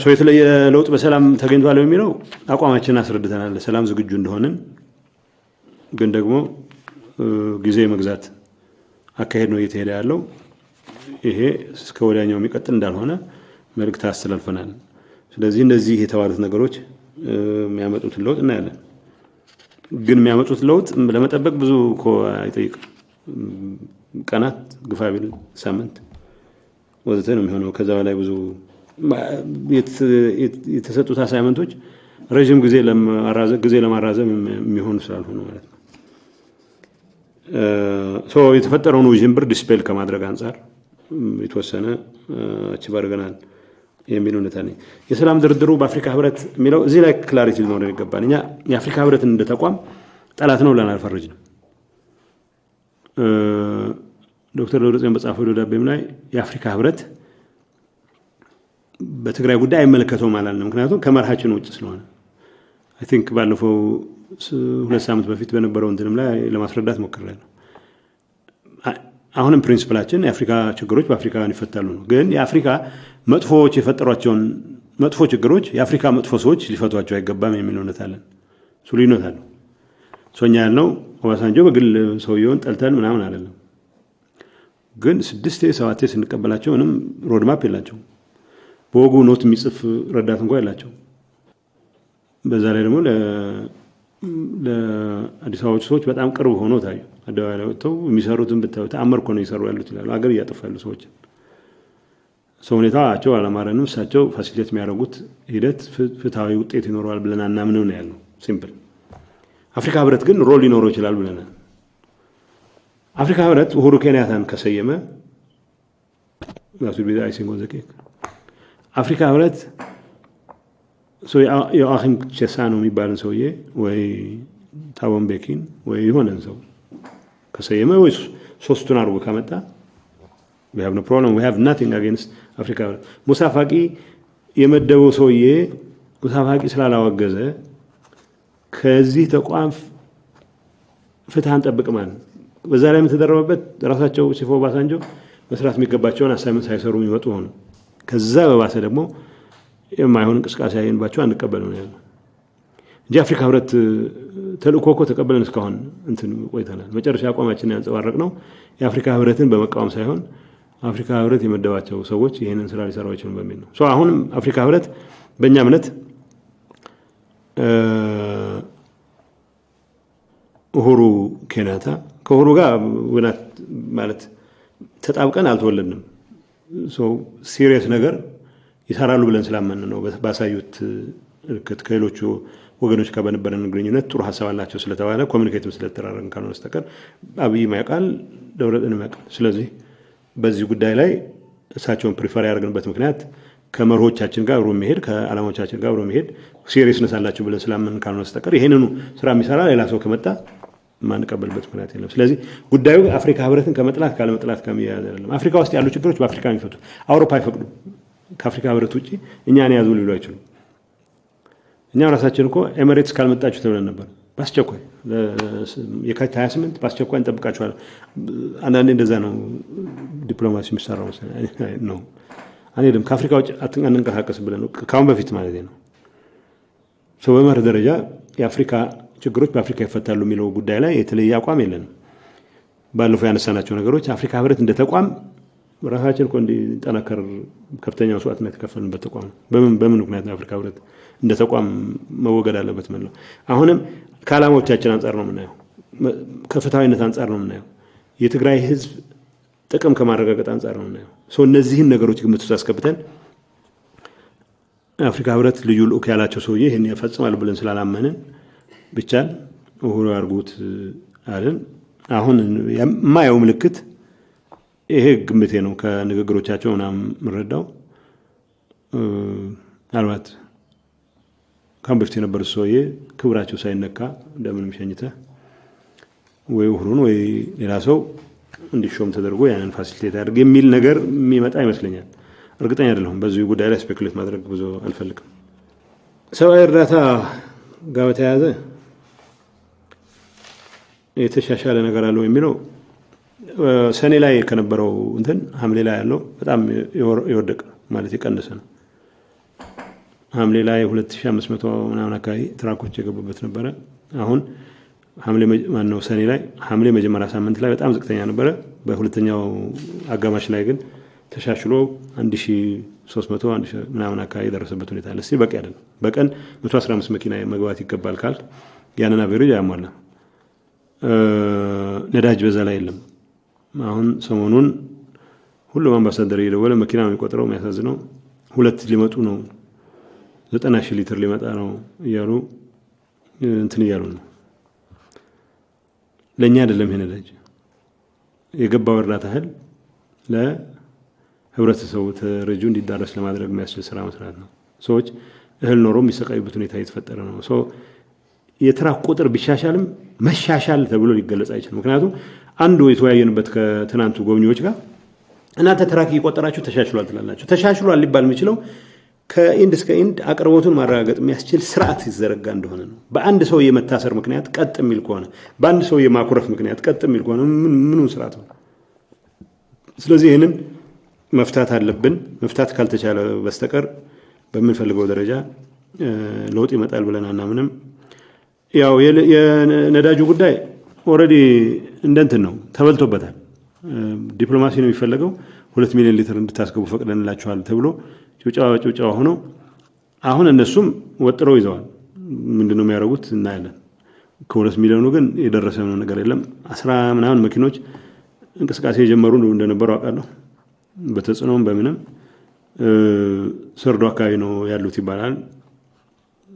ሰው የተለየ ለውጥ በሰላም ተገኝቷል የሚለው አቋማችንን አስረድተናል። ለሰላም ዝግጁ እንደሆንን ግን ደግሞ ጊዜ መግዛት አካሄድ ነው እየተሄደ ያለው። ይሄ እስከ ወዲያኛው የሚቀጥል እንዳልሆነ መልእክት አስተላልፈናል። ስለዚህ እነዚህ የተባሉት ነገሮች የሚያመጡትን ለውጥ እናያለን። ግን የሚያመጡት ለውጥ ለመጠበቅ ብዙ እኮ አይጠይቅም። ቀናት፣ ግፋ ቢል ሳምንት ወዘተ ነው የሚሆነው። ከዛ በላይ ብዙ የተሰጡት assignment ኦች ረዥም ጊዜ ለማራዘም የሚሆኑ ስላልሆኑ ማለት ነው። የተፈጠረውን ውዥንብር dispel ከማድረግ አንጻር የተወሰነ achieve አድርገናል የሚል እውነታ ነኝ። የሰላም ድርድሩ በአፍሪካ ህብረት የሚለው እዚህ ላይ clarity ሊኖረን ይገባል። እኛ የአፍሪካ ህብረትን እንደ ተቋም ጠላት ነው ብለን አልፈረጅንም። ዶክተር ደብረጽዮን በጻፈው ደብዳቤም ላይ የአፍሪካ ህብረት በትግራይ ጉዳይ አይመለከተውም አላልንም። ምክንያቱም ከመርሃችን ውጭ ስለሆነ፣ I think ባለፈው 2 ሳምንት በፊት በነበረው እንትንም ላይ ለማስረዳት ሞክሬያለሁ። አሁንም principle ኣችን የአፍሪካ ችግሮች በአፍሪካውያን ይፈታሉ ነው። ግን የአፍሪካ መጥፎዎች የፈጠሯቸውን መጥፎ ችግሮች የአፍሪካ መጥፎ ሰዎች ሊፈቷቸው አይገባም የሚል እምነት አለን። እሱ ልዩነት አለው። እኛ ያልነው ኦባሳንጆ በግል ሰውየውን ጠልተን ምናምን አይደለም። ግን ስድስቴ ሰባቴ ስንቀበላቸው ምንም roadmap የላቸው። በወጉ note የሚጽፍ ረዳት እንኳ የላቸው። በዛ ላይ ደግሞ ለአዲስ አበባዎቹ ሰዎች በጣም ቅርብ ሆኖ ታዩ። አደባባይ ላይ ወጥተው የሚሰሩትን ብታዩ ተአምር እኮ ነው እየሰሩ ያሉት ይላሉ። አገር እያጠፉ ያሉ ሰዎች ሰው ሁኔታቸው አላማረንም። እሳቸው facilitate የሚያደርጉት ሂደት ፍትሐዊ ውጤት ይኖረዋል ብለን አናምንም ነው ያልነው። Simple። አፍሪካ ህብረት ግን role ሊኖረው ይችላል ብለናል። አፍሪካ ህብረት ኡሁሩ ኬንያታን ከሰየመ icing on the cake። አፍሪካ ህብረት ዮአኪም ቼሳኖ የሚባልን ሰውዬ ወይ ታቦ ምቤኪን ወይ የሆነን ሰው ከሰየመ ወይ ሶስቱን አድርጎ ካመጣ we have no problem, we have nothing against አፍሪካ ህብረት። ሙሳ ፋቂ የመደበው ሰውዬ ሙሳ ፋቂ ስላላወገዘ ከዚህ ተቋም ፍትህ አንጠብቅም ማለት ነው። በዛ ላይ የምትደረበበት ራሳቸው chief ኦባሳንጆ መስራት የሚገባቸውን assignment ሳይሰሩ የሚመጡ ሆኑ። ከዛ በባሰ ደግሞ የማይሆን እንቅስቃሴ ያየንባቸው አንቀበልም ነው ያልነው እንጂ አፍሪካ ህብረት ተልእኮ እኮ ተቀበለን እስካሁን እንትን ቆይተናል። መጨረሻ አቋማችንን ያንጸባረቅ ነው የአፍሪካ ህብረትን በመቃወም ሳይሆን አፍሪካ ህብረት የመደባቸው ሰዎች ይህንን ስራ ሊሰሩ አይችሉም በሚል ነው። አሁንም አፍሪካ ህብረት በእኛ እምነት ኡሁሩ ኬንያታ፣ ከኡሁሩ ጋር ውናት ማለት ተጣብቀን አልተወለድንም። Serious ነገር ይሰራሉ ብለን ስላመን ነው። ባሳዩት እርክት ከሌሎቹ ወገኖች ጋር በነበረን ግንኙነት ጥሩ ሀሳብ አላቸው ስለተባለ communicate ም ስለተደራረግን ካልሆነ በስተቀር አብይም ያውቃል፣ ደብረጽዮንም ያውቃል። ስለዚህ በዚህ ጉዳይ ላይ እሳቸውን prefer ያደረግንበት ምክንያት ከመርሆቻችን ጋር አብሮ የሚሄድ፣ ከዓላማዎቻችን ጋር አብሮ የሚሄድ seriousness አላቸው ብለን ስላመን ካልሆነ በስተቀር ይሄንኑ ስራ የሚሰራ ሌላ ሰው ከመጣ የማንቀበልበት ምክንያት የለም። ስለዚህ ጉዳዩ አፍሪካ ህብረትን ከመጥላት ካለመጥላት ጋር የሚያያዝ አይደለም። አፍሪካ ውስጥ ያሉ ችግሮች በአፍሪካ የሚፈቱት አውሮፓ አይፈቅዱም። ከአፍሪካ ህብረት ውጭ እኛን ያዙ ሊሉ አይችሉም። እኛም ራሳችን እኮ ኤሜሬትስ ካልመጣችሁ ተብለን ነበር። በአስቸኳይ የካቲት 28 በአስቸኳይ እንጠብቃችኋለን። አንዳንዴ እንደዛ ነው ዲፕሎማሲ የሚሰራው ነው። አንሄድም፣ ከአፍሪካ ውጭ አንንቀሳቀስም ብለን ነው ከአሁን በፊት ማለት ነው። በመርህ ደረጃ የአፍሪካ ችግሮች በአፍሪካ ይፈታሉ የሚለው ጉዳይ ላይ የተለየ አቋም የለንም። ባለፈው ያነሳናቸው ነገሮች አፍሪካ ህብረት እንደ ተቋም ራሳችን እኮ እንዲጠናከር ከፍተኛ መስዋዕትነት የተከፈልንበት ተቋም ነው። በምን ምክንያት ነው አፍሪካ ህብረት እንደ ተቋም መወገድ አለበት ምንለው? አሁንም ከዓላማዎቻችን አንጻር ነው የምናየው፣ ከፍትሃዊነት አንጻር ነው የምናየው፣ የትግራይ ህዝብ ጥቅም ከማረጋገጥ አንጻር ነው የምናየው። እነዚህን ነገሮች ግምት ውስጥ አስገብተን አፍሪካ ህብረት ልዩ ልዑክ ያላቸው ሰውዬ ይህን ያፈጽማሉ ብለን ስላላመንን ብቻል ኡሁሩ ያርጉት አልን። አሁን የማየው ምልክት ይሄ ግምቴ ነው፣ ከንግግሮቻቸው ምናምን የምረዳው ምናልባት ከአሁን በፊት የነበሩት ሰውዬ ክብራቸው ሳይነካ እንደምንም ሸኝተህ ወይ ኡሁሩን ወይ ሌላ ሰው እንዲሾም ተደርጎ ያንን facilitate ያድርግ የሚል ነገር የሚመጣ ይመስለኛል። እርግጠኛ አይደለሁም። በዚሁ ጉዳይ ላይ speculate ማድረግ ብዙ አልፈልግም። ሰብአዊ እርዳታ ጋር በተያያዘ የተሻሻለ ነገር አለው የሚለው ሰኔ ላይ ከነበረው እንትን ሐምሌ ላይ ያለው በጣም የወደቀ ማለት የቀነሰ ነው። ሐምሌ ላይ 2500 ምናምን አካባቢ ትራኮች የገቡበት ነበረ። አሁን ሐምሌ ማነው ሰኔ ላይ ሐምሌ መጀመሪያ ሳምንት ላይ በጣም ዝቅተኛ ነበረ። በሁለተኛው አጋማሽ ላይ ግን ተሻሽሎ 1300 ምናምን አካባቢ የደረሰበት ሁኔታ አለ። በቂ አይደለም። በቀን 115 መኪና መግባት ይገባል ካል ያንን average አያሟላም። ነዳጅ በዛ ላይ የለም። አሁን ሰሞኑን ሁሉም አምባሳደር እየደወለ መኪና ነው የሚቆጥረው። የሚያሳዝነው ሁለት ሊመጡ ነው፣ 90,000 ሊትር ሊመጣ ነው እያሉ እንትን እያሉ ነው። ለእኛ አይደለም ይሄ ነዳጅ የገባው እርዳታ እህል ለህብረተሰቡ ተረጂው እንዲዳረስ ለማድረግ የሚያስችል ስራ መስራት ነው። ሰዎች እህል ኖሮ የሚሰቃዩበት ሁኔታ እየተፈጠረ ነው። የ truck ቁጥር ቢሻሻልም መሻሻል ተብሎ ሊገለጽ አይችልም። ምክንያቱም አንዱ የተወያየንበት ከትናንቱ ጎብኚዎች ጋር እናንተ truck እየቆጠራችሁ ተሻሽሏል ትላላችሁ። ተሻሽሏል ሊባል የሚችለው ከ end እስከ end አቅርቦቱን ማረጋገጥ የሚያስችል ስርዓት ይዘረጋ እንደሆነ ነው። በአንድ ሰው የመታሰር ምክንያት ቀጥ የሚል ከሆነ፣ በአንድ ሰው የማኩረፍ ምክንያት ቀጥ የሚል ከሆነ ምኑ ስርዓት ነው? ስለዚህ ይህንን መፍታት አለብን። መፍታት ካልተቻለ በስተቀር በምንፈልገው ደረጃ ለውጥ ይመጣል ብለን አናምንም። ያው የነዳጁ ጉዳይ already እንደንትን ነው ተበልቶበታል። ዲፕሎማሲ ነው የሚፈለገው። 2 ሚሊዮን ሊትር እንድታስገቡ ፈቅደንላችኋል ተብሎ ጭብጨባ ሆኖ አሁን እነሱም ወጥረው ይዘዋል። ምንድነው የሚያደርጉት እናያለን። ከ2 ሚሊዮኑ ግን የደረሰ ምንም ነገር የለም። 10 ምናምን መኪኖች እንቅስቃሴ የጀመሩ እንደነበሩ አውቃለሁ። በተጽዕኖም በምንም ሰርዶ አካባቢ ነው ያሉት ይባላል።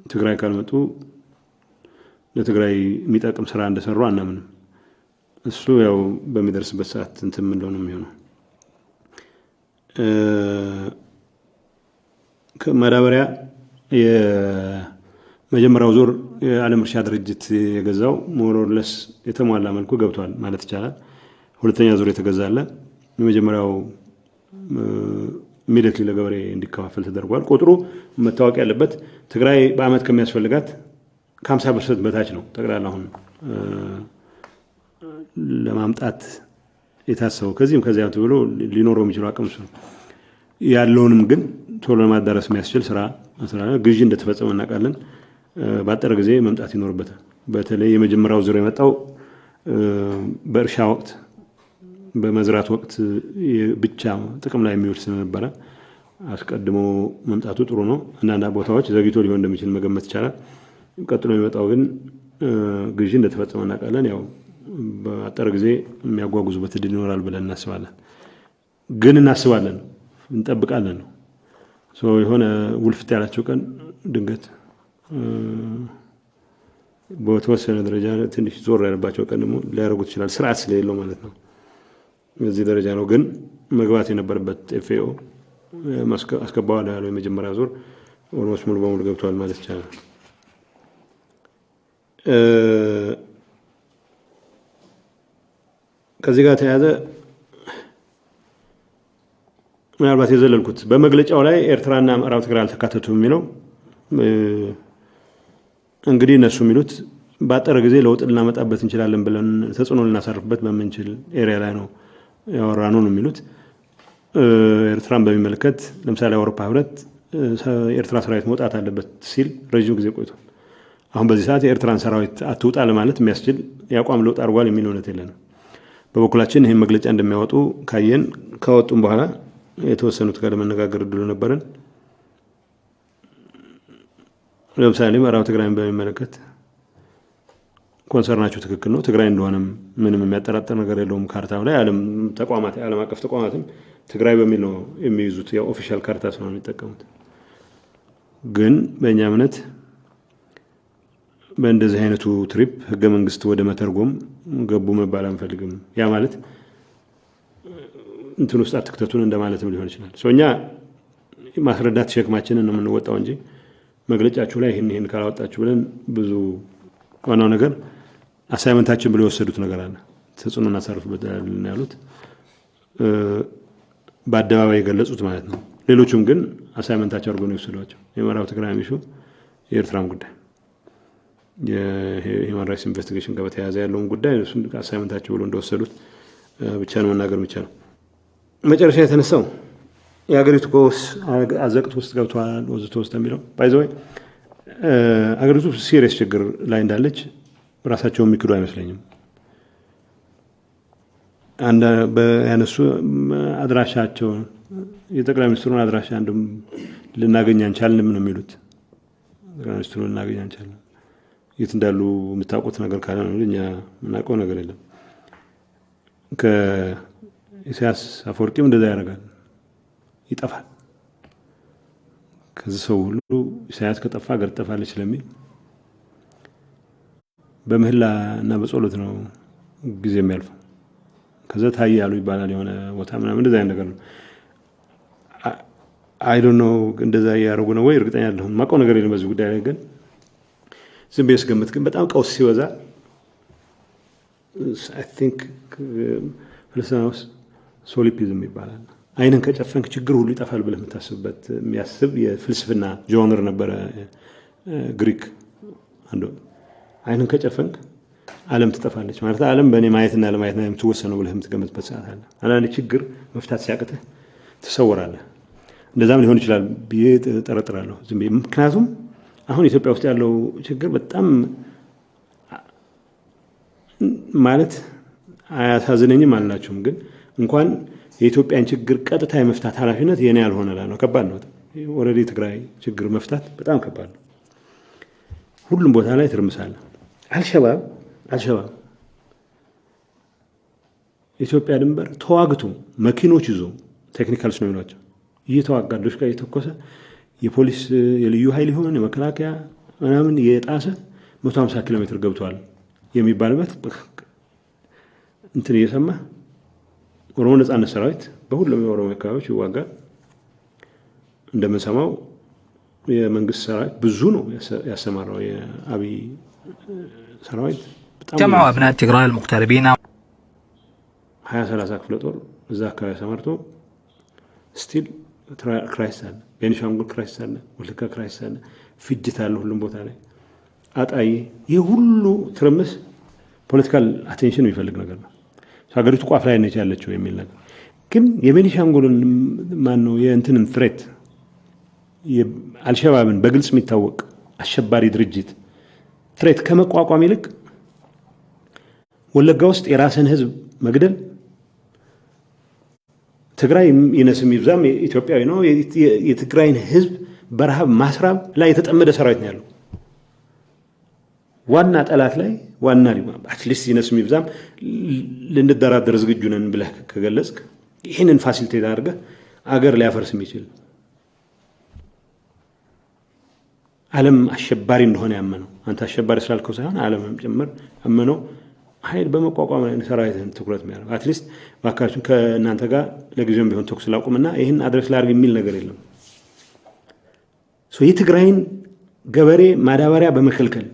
ትግራይ ካልመጡ ለትግራይ የሚጠቅም ስራ እንደሰሩ አናምንም። እሱ ያው በሚደርስበት ሰዓት እንትን ምን ነው የሚሆነው። ከማዳበሪያ የመጀመሪያው ዙር የዓለም እርሻ ድርጅት የገዛው more or less የተሟላ መልኩ ገብቷል ማለት ይቻላል። ሁለተኛ ዙር የተገዛለ የመጀመሪያው immediately ለገበሬ እንዲከፋፈል ተደርጓል። ቁጥሩ መታወቅ ያለበት ትግራይ በአመት ከሚያስፈልጋት ከ50% በታች ነው ጠቅላላ አሁን ለማምጣት የታሰበው። ከዚህም ከዚያም ተብሎ ሊኖረው የሚችለው አቅም እሱ ነው። ያለውንም ግን ቶሎ ለማዳረስ የሚያስችል ስራ ግዢ እንደተፈጸመ እናውቃለን። ባጠረ ጊዜ መምጣት ይኖርበታል። በተለይ የመጀመሪያው ዙር የመጣው በእርሻ ወቅት በመዝራት ወቅት ብቻ ጥቅም ላይ የሚውል ስለነበረ አስቀድሞ መምጣቱ ጥሩ ነው። አንዳንድ ቦታዎች ዘግይቶ ሊሆን እንደሚችል መገመት ይቻላል። ቀጥሎ የሚመጣው ግን ግዢ እንደተፈጸመ እናውቃለን። ያው በአጠረ ጊዜ የሚያጓጉዙበት እድል ይኖራል ብለን እናስባለን። ግን እናስባለን እንጠብቃለን ነው። የሆነ ውልፍት ያላቸው ቀን ድንገት በተወሰነ ደረጃ ትንሽ ዞር ያለባቸው ቀን ደግሞ ሊያደርጉት ይችላል። ስርዓት ስለሌለው ማለት ነው። በዚህ ደረጃ ነው። ግን መግባት የነበረበት FAO አስገባዋል ያለው የመጀመሪያ ዙር almost ሙሉ በሙሉ ገብቷል ማለት ይቻላል። ከዚህ ጋር ተያያዘ ምናልባት የዘለልኩት በመግለጫው ላይ ኤርትራና ምዕራብ ትግራይ አልተካተቱም የሚለው፣ እንግዲህ እነሱ የሚሉት ባጠረ ጊዜ ለውጥ ልናመጣበት እንችላለን ብለን ተጽዕኖ ልናሳርፍበት በምንችል area ላይ ነው ያወራነው ነው የሚሉት። ኤርትራን በሚመለከት ለምሳሌ አውሮፓ ህብረት የኤርትራ ሰራዊት መውጣት አለበት ሲል ረዥም ጊዜ ቆይቷል። አሁን በዚህ ሰዓት የኤርትራን ሰራዊት አትውጣ ለማለት የሚያስችል የአቋም ለውጥ አድርጓል የሚል እውነት የለንም። በበኩላችን ይህን መግለጫ እንደሚያወጡ ካየን፣ ካወጡም በኋላ የተወሰኑት ጋር ለመነጋገር እድሉ ነበረን። ለምሳሌ ምዕራብ ትግራይን በሚመለከት concern ኣቸው ትክክል ነው። ትግራይ እንደሆነም ምንም የሚያጠራጥር ነገር የለውም። ካርታው ላይ ዓለም ተቋማት፣ የዓለም አቀፍ ተቋማትም ትግራይ በሚል ነው የሚይዙት፣ ያው official ካርታ ስለሆነ የሚጠቀሙት። ግን በእኛ እምነት በእንደዚህ አይነቱ trip ህገ መንግስት ወደ መተርጎም ገቡ መባል አንፈልግም። ያ ማለት እንትን ውስጥ አትክተቱን እንደማለትም ሊሆን ይችላል። እኛ ማስረዳት ሸክማችንን ነው የምንወጣው እንጂ መግለጫችሁ ላይ ይህን ይህን ካላወጣችሁ ብለን ብዙ፣ ዋናው ነገር assignment ኣችን ብለው የወሰዱት ነገር አለ። ተጽዕኖ እናሳርፍበታለን ያሉት በአደባባይ የገለጹት ማለት ነው። ሌሎቹም ግን assignment ኣቸው አድርጎ ነው የወሰዷቸው። የምዕራብ ትግራይ issue፣ የኤርትራም ጉዳይ፣ የ human rights investigation ጋር በተያያዘ ያለውን ጉዳይ እሱን assignment ኣቸው ብሎ እንደወሰዱት ብቻ ነው መናገር የሚቻለው። መጨረሻ የተነሳው የሀገሪቱ ቀውስ አዘቅት ውስጥ ገብተዋል ወዘተ ውስጥ የሚለው፣ by the way አገሪቱ serious ችግር ላይ እንዳለች ራሳቸው የሚክዱ አይመስለኝም። ያነሱ አድራሻቸውን፣ የጠቅላይ ሚኒስትሩን አድራሻ አንዱም ልናገኝ አንቻልንም ነው የሚሉት። ጠቅላይ ሚኒስትሩን ልናገኝ አንቻልንም። የት እንዳሉ የምታውቁት ነገር ካለ ነው። እኛ የምናውቀው ነገር የለም። ከኢሳያስ አፈወርቂም እንደዛ ያደርጋል፣ ይጠፋል። ከዚህ ሰው ሁሉ ኢሳያስ ከጠፋ ሀገር ትጠፋለች ስለሚል በምህላ እና በጸሎት ነው ጊዜ የሚያልፈው። ከዛ ታየ ያሉ ይባላል የሆነ ቦታ ምናምን፣ እንደዛ አይነት ነገር ነው። I don't know፣ እንደዛ እያደረጉ ነው ወይ፣ እርግጠኛ አይደለሁም። የማውቀው ነገር የለም በዚህ ጉዳይ ላይ። ግን ዝም ብዬ ስገምት ግን በጣም ቀውስ ሲበዛ I think ፍልስፍና ውስጥ solipsism ይባላል። አይንን ከጨፈንክ ችግር ሁሉ ይጠፋል ብለህ የምታስብበት የሚያስብ የፍልስፍና genre ነበረ ግሪክ አንዱ። አይንን ከጨፈንክ ዓለም ትጠፋለች ማለት፣ ዓለም በእኔ ማየትና ለማየት ነው የምትወሰነው ብለህ የምትገምትበት ሰዓት አለ። አንዳንድ ችግር መፍታት ሲያቅትህ ትሰወራለህ። እንደዛም ሊሆን ይችላል ብዬ ጠረጥራለሁ። ዝም ብዬ፣ ምክንያቱም አሁን ኢትዮጵያ ውስጥ ያለው ችግር በጣም ማለት አያሳዝነኝም አልላችሁም፣ ግን እንኳን የኢትዮጵያን ችግር ቀጥታ የመፍታት ኃላፊነት የኔ ያልሆነ ነው። ከባድ ነው። Already ትግራይ ችግር መፍታት በጣም ከባድ ነው። ሁሉም ቦታ ላይ ትርምስ አለ። አልሸባብ ኢትዮጵያ ድንበር ተዋግቶ መኪኖች ይዞ፣ technicals ነው የሚሏቸው፣ እየተዋጋ ዶሽቃ እየተኮሰ የፖሊስ የልዩ ኃይል ይሆን የመከላከያ ምናምን የጣሰ 150 ኪሎ ሜትር ገብተዋል የሚባልበት እንትን እየሰማ፣ ኦሮሞ ነጻነት ሰራዊት በሁሉም የኦሮሞ አካባቢዎች ይዋጋል። እንደምንሰማው የመንግስት ሰራዊት ብዙ ነው ያሰማራው የአብይ ሰራዊት በጣም جمعوا أبناء تجراي المغتربين 20 30 ክፍለ ጦር እዛ አካባቢ ሰማርቶ still crisis አለ። ቤኒሻንጉል crisis አለ፣ ወለጋ crisis አለ፣ ፍጅት አለ ሁሉም ቦታ ላይ፣ አጣዬ። ይህ ሁሉ ትርምስ political attention የሚፈልግ ነገር ነው። ሀገሪቱ ቋፍ ላይ ነች ያለችው የሚል ነገር ግን የቤኒሻንጉልን ማን ነው የእንትንን threat፣ አልሸባብን በግልጽ የሚታወቅ አሸባሪ ድርጅት threat ከመቋቋም ይልቅ ወለጋ ውስጥ የራስን ህዝብ መግደል፣ ትግራይ ይነስም ይብዛም ኢትዮጵያዊ ነው። የትግራይን ህዝብ በረሃብ ማስራብ ላይ የተጠመደ ሰራዊት ነው ያለው። ዋና ጠላት ላይ ዋና at least ይነስም ይብዛም ልንደራደር ዝግጁ ነን ብለህ ከገለጽክ ይህንን facilitate አድርገህ አገር ሊያፈርስ የሚችል፣ ዓለም አሸባሪ እንደሆነ ያመነው፣ አንተ አሸባሪ ስላልከው ሳይሆን ዓለምም ጭምር ያመነው ኃይል በመቋቋም ላይ ሰራዊትህን ትኩረት የሚያደርግ፣ at least እባካችሁን ከእናንተ ጋር ለጊዜውም ቢሆን ተኩስ ላቁምና ይህን address ላድርግ የሚል ነገር የለም። የትግራይን ገበሬ ማዳበሪያ በመከልከል፣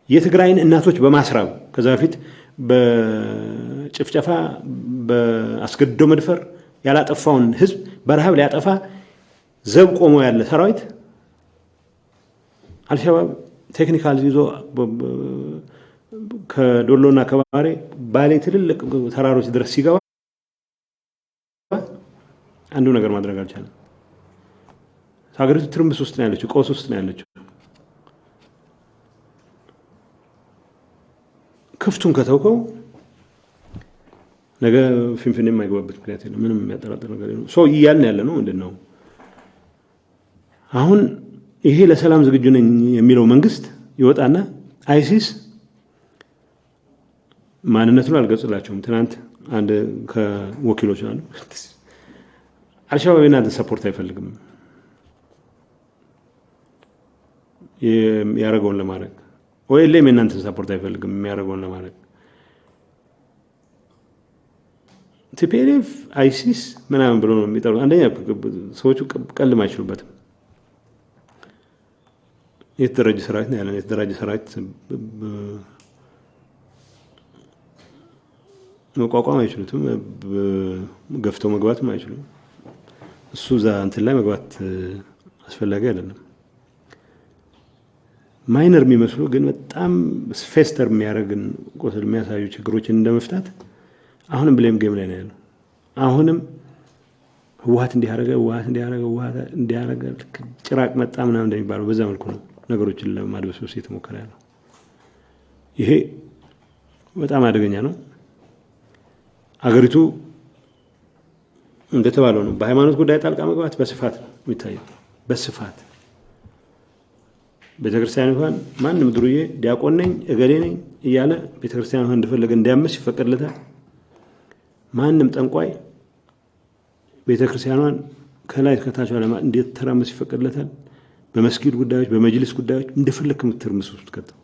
የትግራይን እናቶች በማስራብ፣ ከዛ በፊት በጭፍጨፋ በአስገድዶ መድፈር ያላጠፋውን ህዝብ በረሃብ ሊያጠፋ ዘብ ቆሞ ያለ ሰራዊት አልሸባብ technical ይዞ ከዶሎና ከባሬ ባሌ ትልልቅ ተራሮች ድረስ ሲገባ አንዱ ነገር ማድረግ አልቻለም። ሀገሪቱ ትርምስ ውስጥ ነው ያለችው፣ ቀውስ ውስጥ ነው ያለችው። ክፍቱን ከተውከው ነገ ፊንፊኔ የማይገባበት ምክንያት የለም። ምንም የሚያጠራጥር ነገር የለም። ሰው እያልን ያለ ነው ምንድን ነው አሁን ይሄ ለሰላም ዝግጁ ነኝ የሚለው መንግስት ይወጣና አይሲስ ማንነቱን አልገጽላቸውም። ትናንት አንድ ከወኪሎች አሉ አልሸባብ የእናንተን support አይፈልግም ያደረገውን ለማድረግ፣ OLA ም የእናንተን support አይፈልግም የሚያደርገውን ለማድረግ። TPLF አይሲስ ምናምን ብሎ ነው የሚጠሩት። አንደኛ ሰዎቹ ቀልም አይችሉበትም። የተደራጀ ሰራዊት ነው ያለን። የተደራጀ ሰራዊት መቋቋም አይችሉትም፣ ገፍተው መግባትም አይችሉም። እሱ እዛ እንትን ላይ መግባት አስፈላጊ አይደለም። Minor የሚመስሉ ግን በጣም fester የሚያደርግን ቁስል የሚያሳዩ ችግሮችን እንደመፍታት አሁንም blame game ላይ ነው ያለው። አሁንም ህወሓት እንዲያደረገ ህወሓት እንዲያደረገ ህወሓት እንዲያደረገ ጭራቅ መጣ ምናምን እንደሚባለው በዛ መልኩ ነው ነገሮችን ለማድበስበስ እየተሞከረ ያለው። ይሄ በጣም አደገኛ ነው። አገሪቱ እንደተባለው ነው። በሃይማኖት ጉዳይ ጣልቃ መግባት በስፋት ነው የሚታየው። በስፋት ቤተክርስቲያን እንኳን ማንም ድሩዬ ዲያቆን ነኝ እገሌ ነኝ እያለ ቤተክርስቲያን እንኳን እንደፈለገ እንዲያምስ ይፈቀድለታል። ማንም ጠንቋይ ቤተክርስቲያኗን ከላይ ከታች እንዲተራመስ ይፈቀድለታል። በመስጊድ ጉዳዮች፣ በመጅልስ ጉዳዮች እንደፈለክ ትርምስ ውስጥ ከተው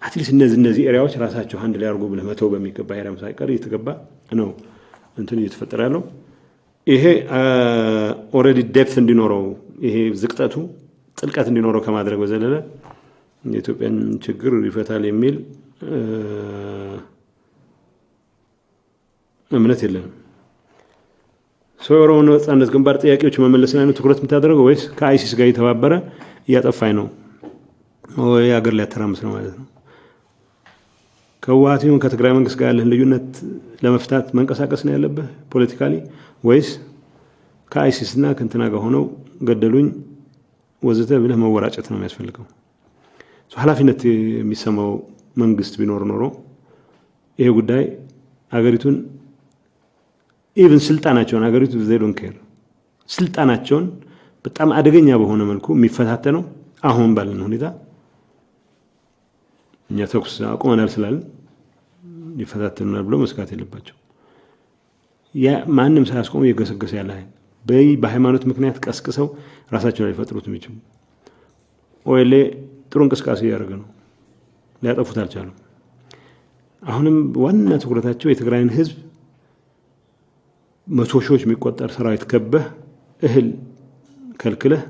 at least እነዚህ area ዎች ራሳቸው አንድ ላይ አድርጎ ብለህ መተው በሚገባ area ም ሳይቀር እየተገባ ነው እንትን እየተፈጠረ ያለው። ይሄ already depth እንዲኖረው ይሄ ዝቅጠቱ ጥልቀት እንዲኖረው ከማድረግ በዘለለ የኢትዮጵያን ችግር ይፈታል የሚል እምነት የለንም። ሰው የኦሮሞ ነጻነት ግንባር ጥያቄዎች መመለስ ላይ ነው ትኩረት የምታደርገው ወይስ ከአይሲስ ጋር እየተባበረ እያጠፋኝ ነው ወይ ሀገር ሊያተራምስ ነው ማለት ነው? ከህወሓት ይሁን ከትግራይ መንግስት ጋር ያለህን ልዩነት ለመፍታት መንቀሳቀስ ነው ያለብህ politically፣ ወይስ ከአይሲስ እና ከእንትና ጋር ሆነው ገደሉኝ ወዘተ ብለህ መወራጨት ነው የሚያስፈልገው? ኃላፊነት የሚሰማው መንግስት ቢኖር ኖሮ ይሄ ጉዳይ አገሪቱን even ስልጣናቸውን አገሪቱ they don't care ስልጣናቸውን በጣም አደገኛ በሆነ መልኩ የሚፈታተነው አሁን ባለን ሁኔታ እኛ ተኩስ አቁመናል ስላለን ይፈታተኑናል ብሎ መስጋት የለባቸው። ያ ማንም ሳያስቆሙ እየገሰገሰ ያለ ኃይል በሃይማኖት ምክንያት ቀስቅሰው ራሳቸውን ሊፈጥሩት የሚችሉ OLA ጥሩ እንቅስቃሴ እያደረገ ነው። ሊያጠፉት አልቻሉም። አሁንም ዋና ትኩረታቸው የትግራይን ህዝብ መቶ ሺዎች የሚቆጠር ሰራዊት ከበህ እህል ከልክለህ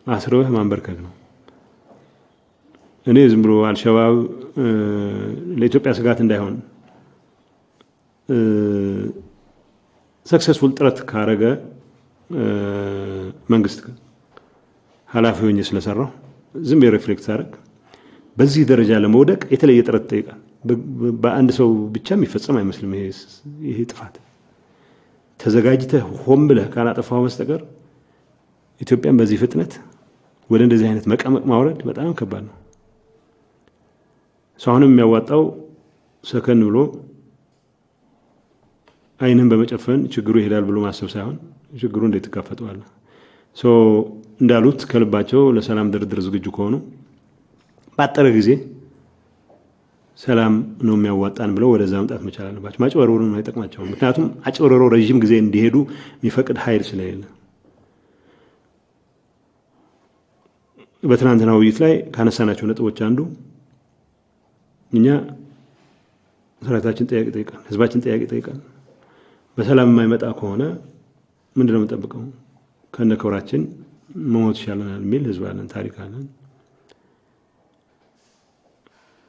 አስርበህ ማንበርከክ ነው። እኔ ዝም ብሎ አልሸባብ ለኢትዮጵያ ስጋት እንዳይሆን successful ጥረት ካረገ መንግስት ኃላፊ ሆኜ ስለሰራሁ ዝም ብዬ reflect ሳደርግ በዚህ ደረጃ ለመውደቅ የተለየ ጥረት ይጠይቃል። በአንድ ሰው ብቻ የሚፈጸም አይመስልም። ይሄ ጥፋት ተዘጋጅተህ ሆን ብለህ ካላጠፋው በስተቀር ኢትዮጵያን በዚህ ፍጥነት ወደ እንደዚህ አይነት መቀመቅ ማውረድ በጣም ከባድ ነው። ሰው አሁንም የሚያዋጣው ሰከን ብሎ አይንህን በመጨፈን ችግሩ ይሄዳል ብሎ ማሰብ ሳይሆን ችግሩ እንዴት ትጋፈጠዋለህ? እንዳሉት ከልባቸው ለሰላም ድርድር ዝግጁ ከሆኑ ባጠረ ጊዜ ሰላም ነው የሚያዋጣን ብለው ወደዛ መምጣት መቻል አለባቸው። ማጭበርበሩን አይጠቅማቸውም። ምክንያቱም አጭበርብረው ረዥም ጊዜ እንዲሄዱ የሚፈቅድ ኃይል ስለሌለ። በትናንትና ውይይት ላይ ካነሳናቸው ነጥቦች አንዱ እኛ ሰራዊታችን ጥያቄ ጠይቃል፣ ህዝባችን ጥያቄ ጠይቃል። በሰላም የማይመጣ ከሆነ ምንድን ነው የምንጠብቀው? ከነ ክብራችን መሞት ይሻለናል የሚል ህዝብ አለን፣ ታሪክ አለን።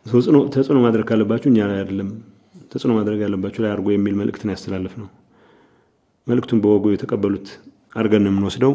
ተጽዕኖ ማድረግ ካለባችሁ እኛ ላይ አይደለም፣ ተጽዕኖ ማድረግ ያለባችሁ ላይ አድርጎ የሚል መልእክትን ያስተላለፍ ነው። መልእክቱን በወጉ የተቀበሉት አድርገን ነው የምንወስደው።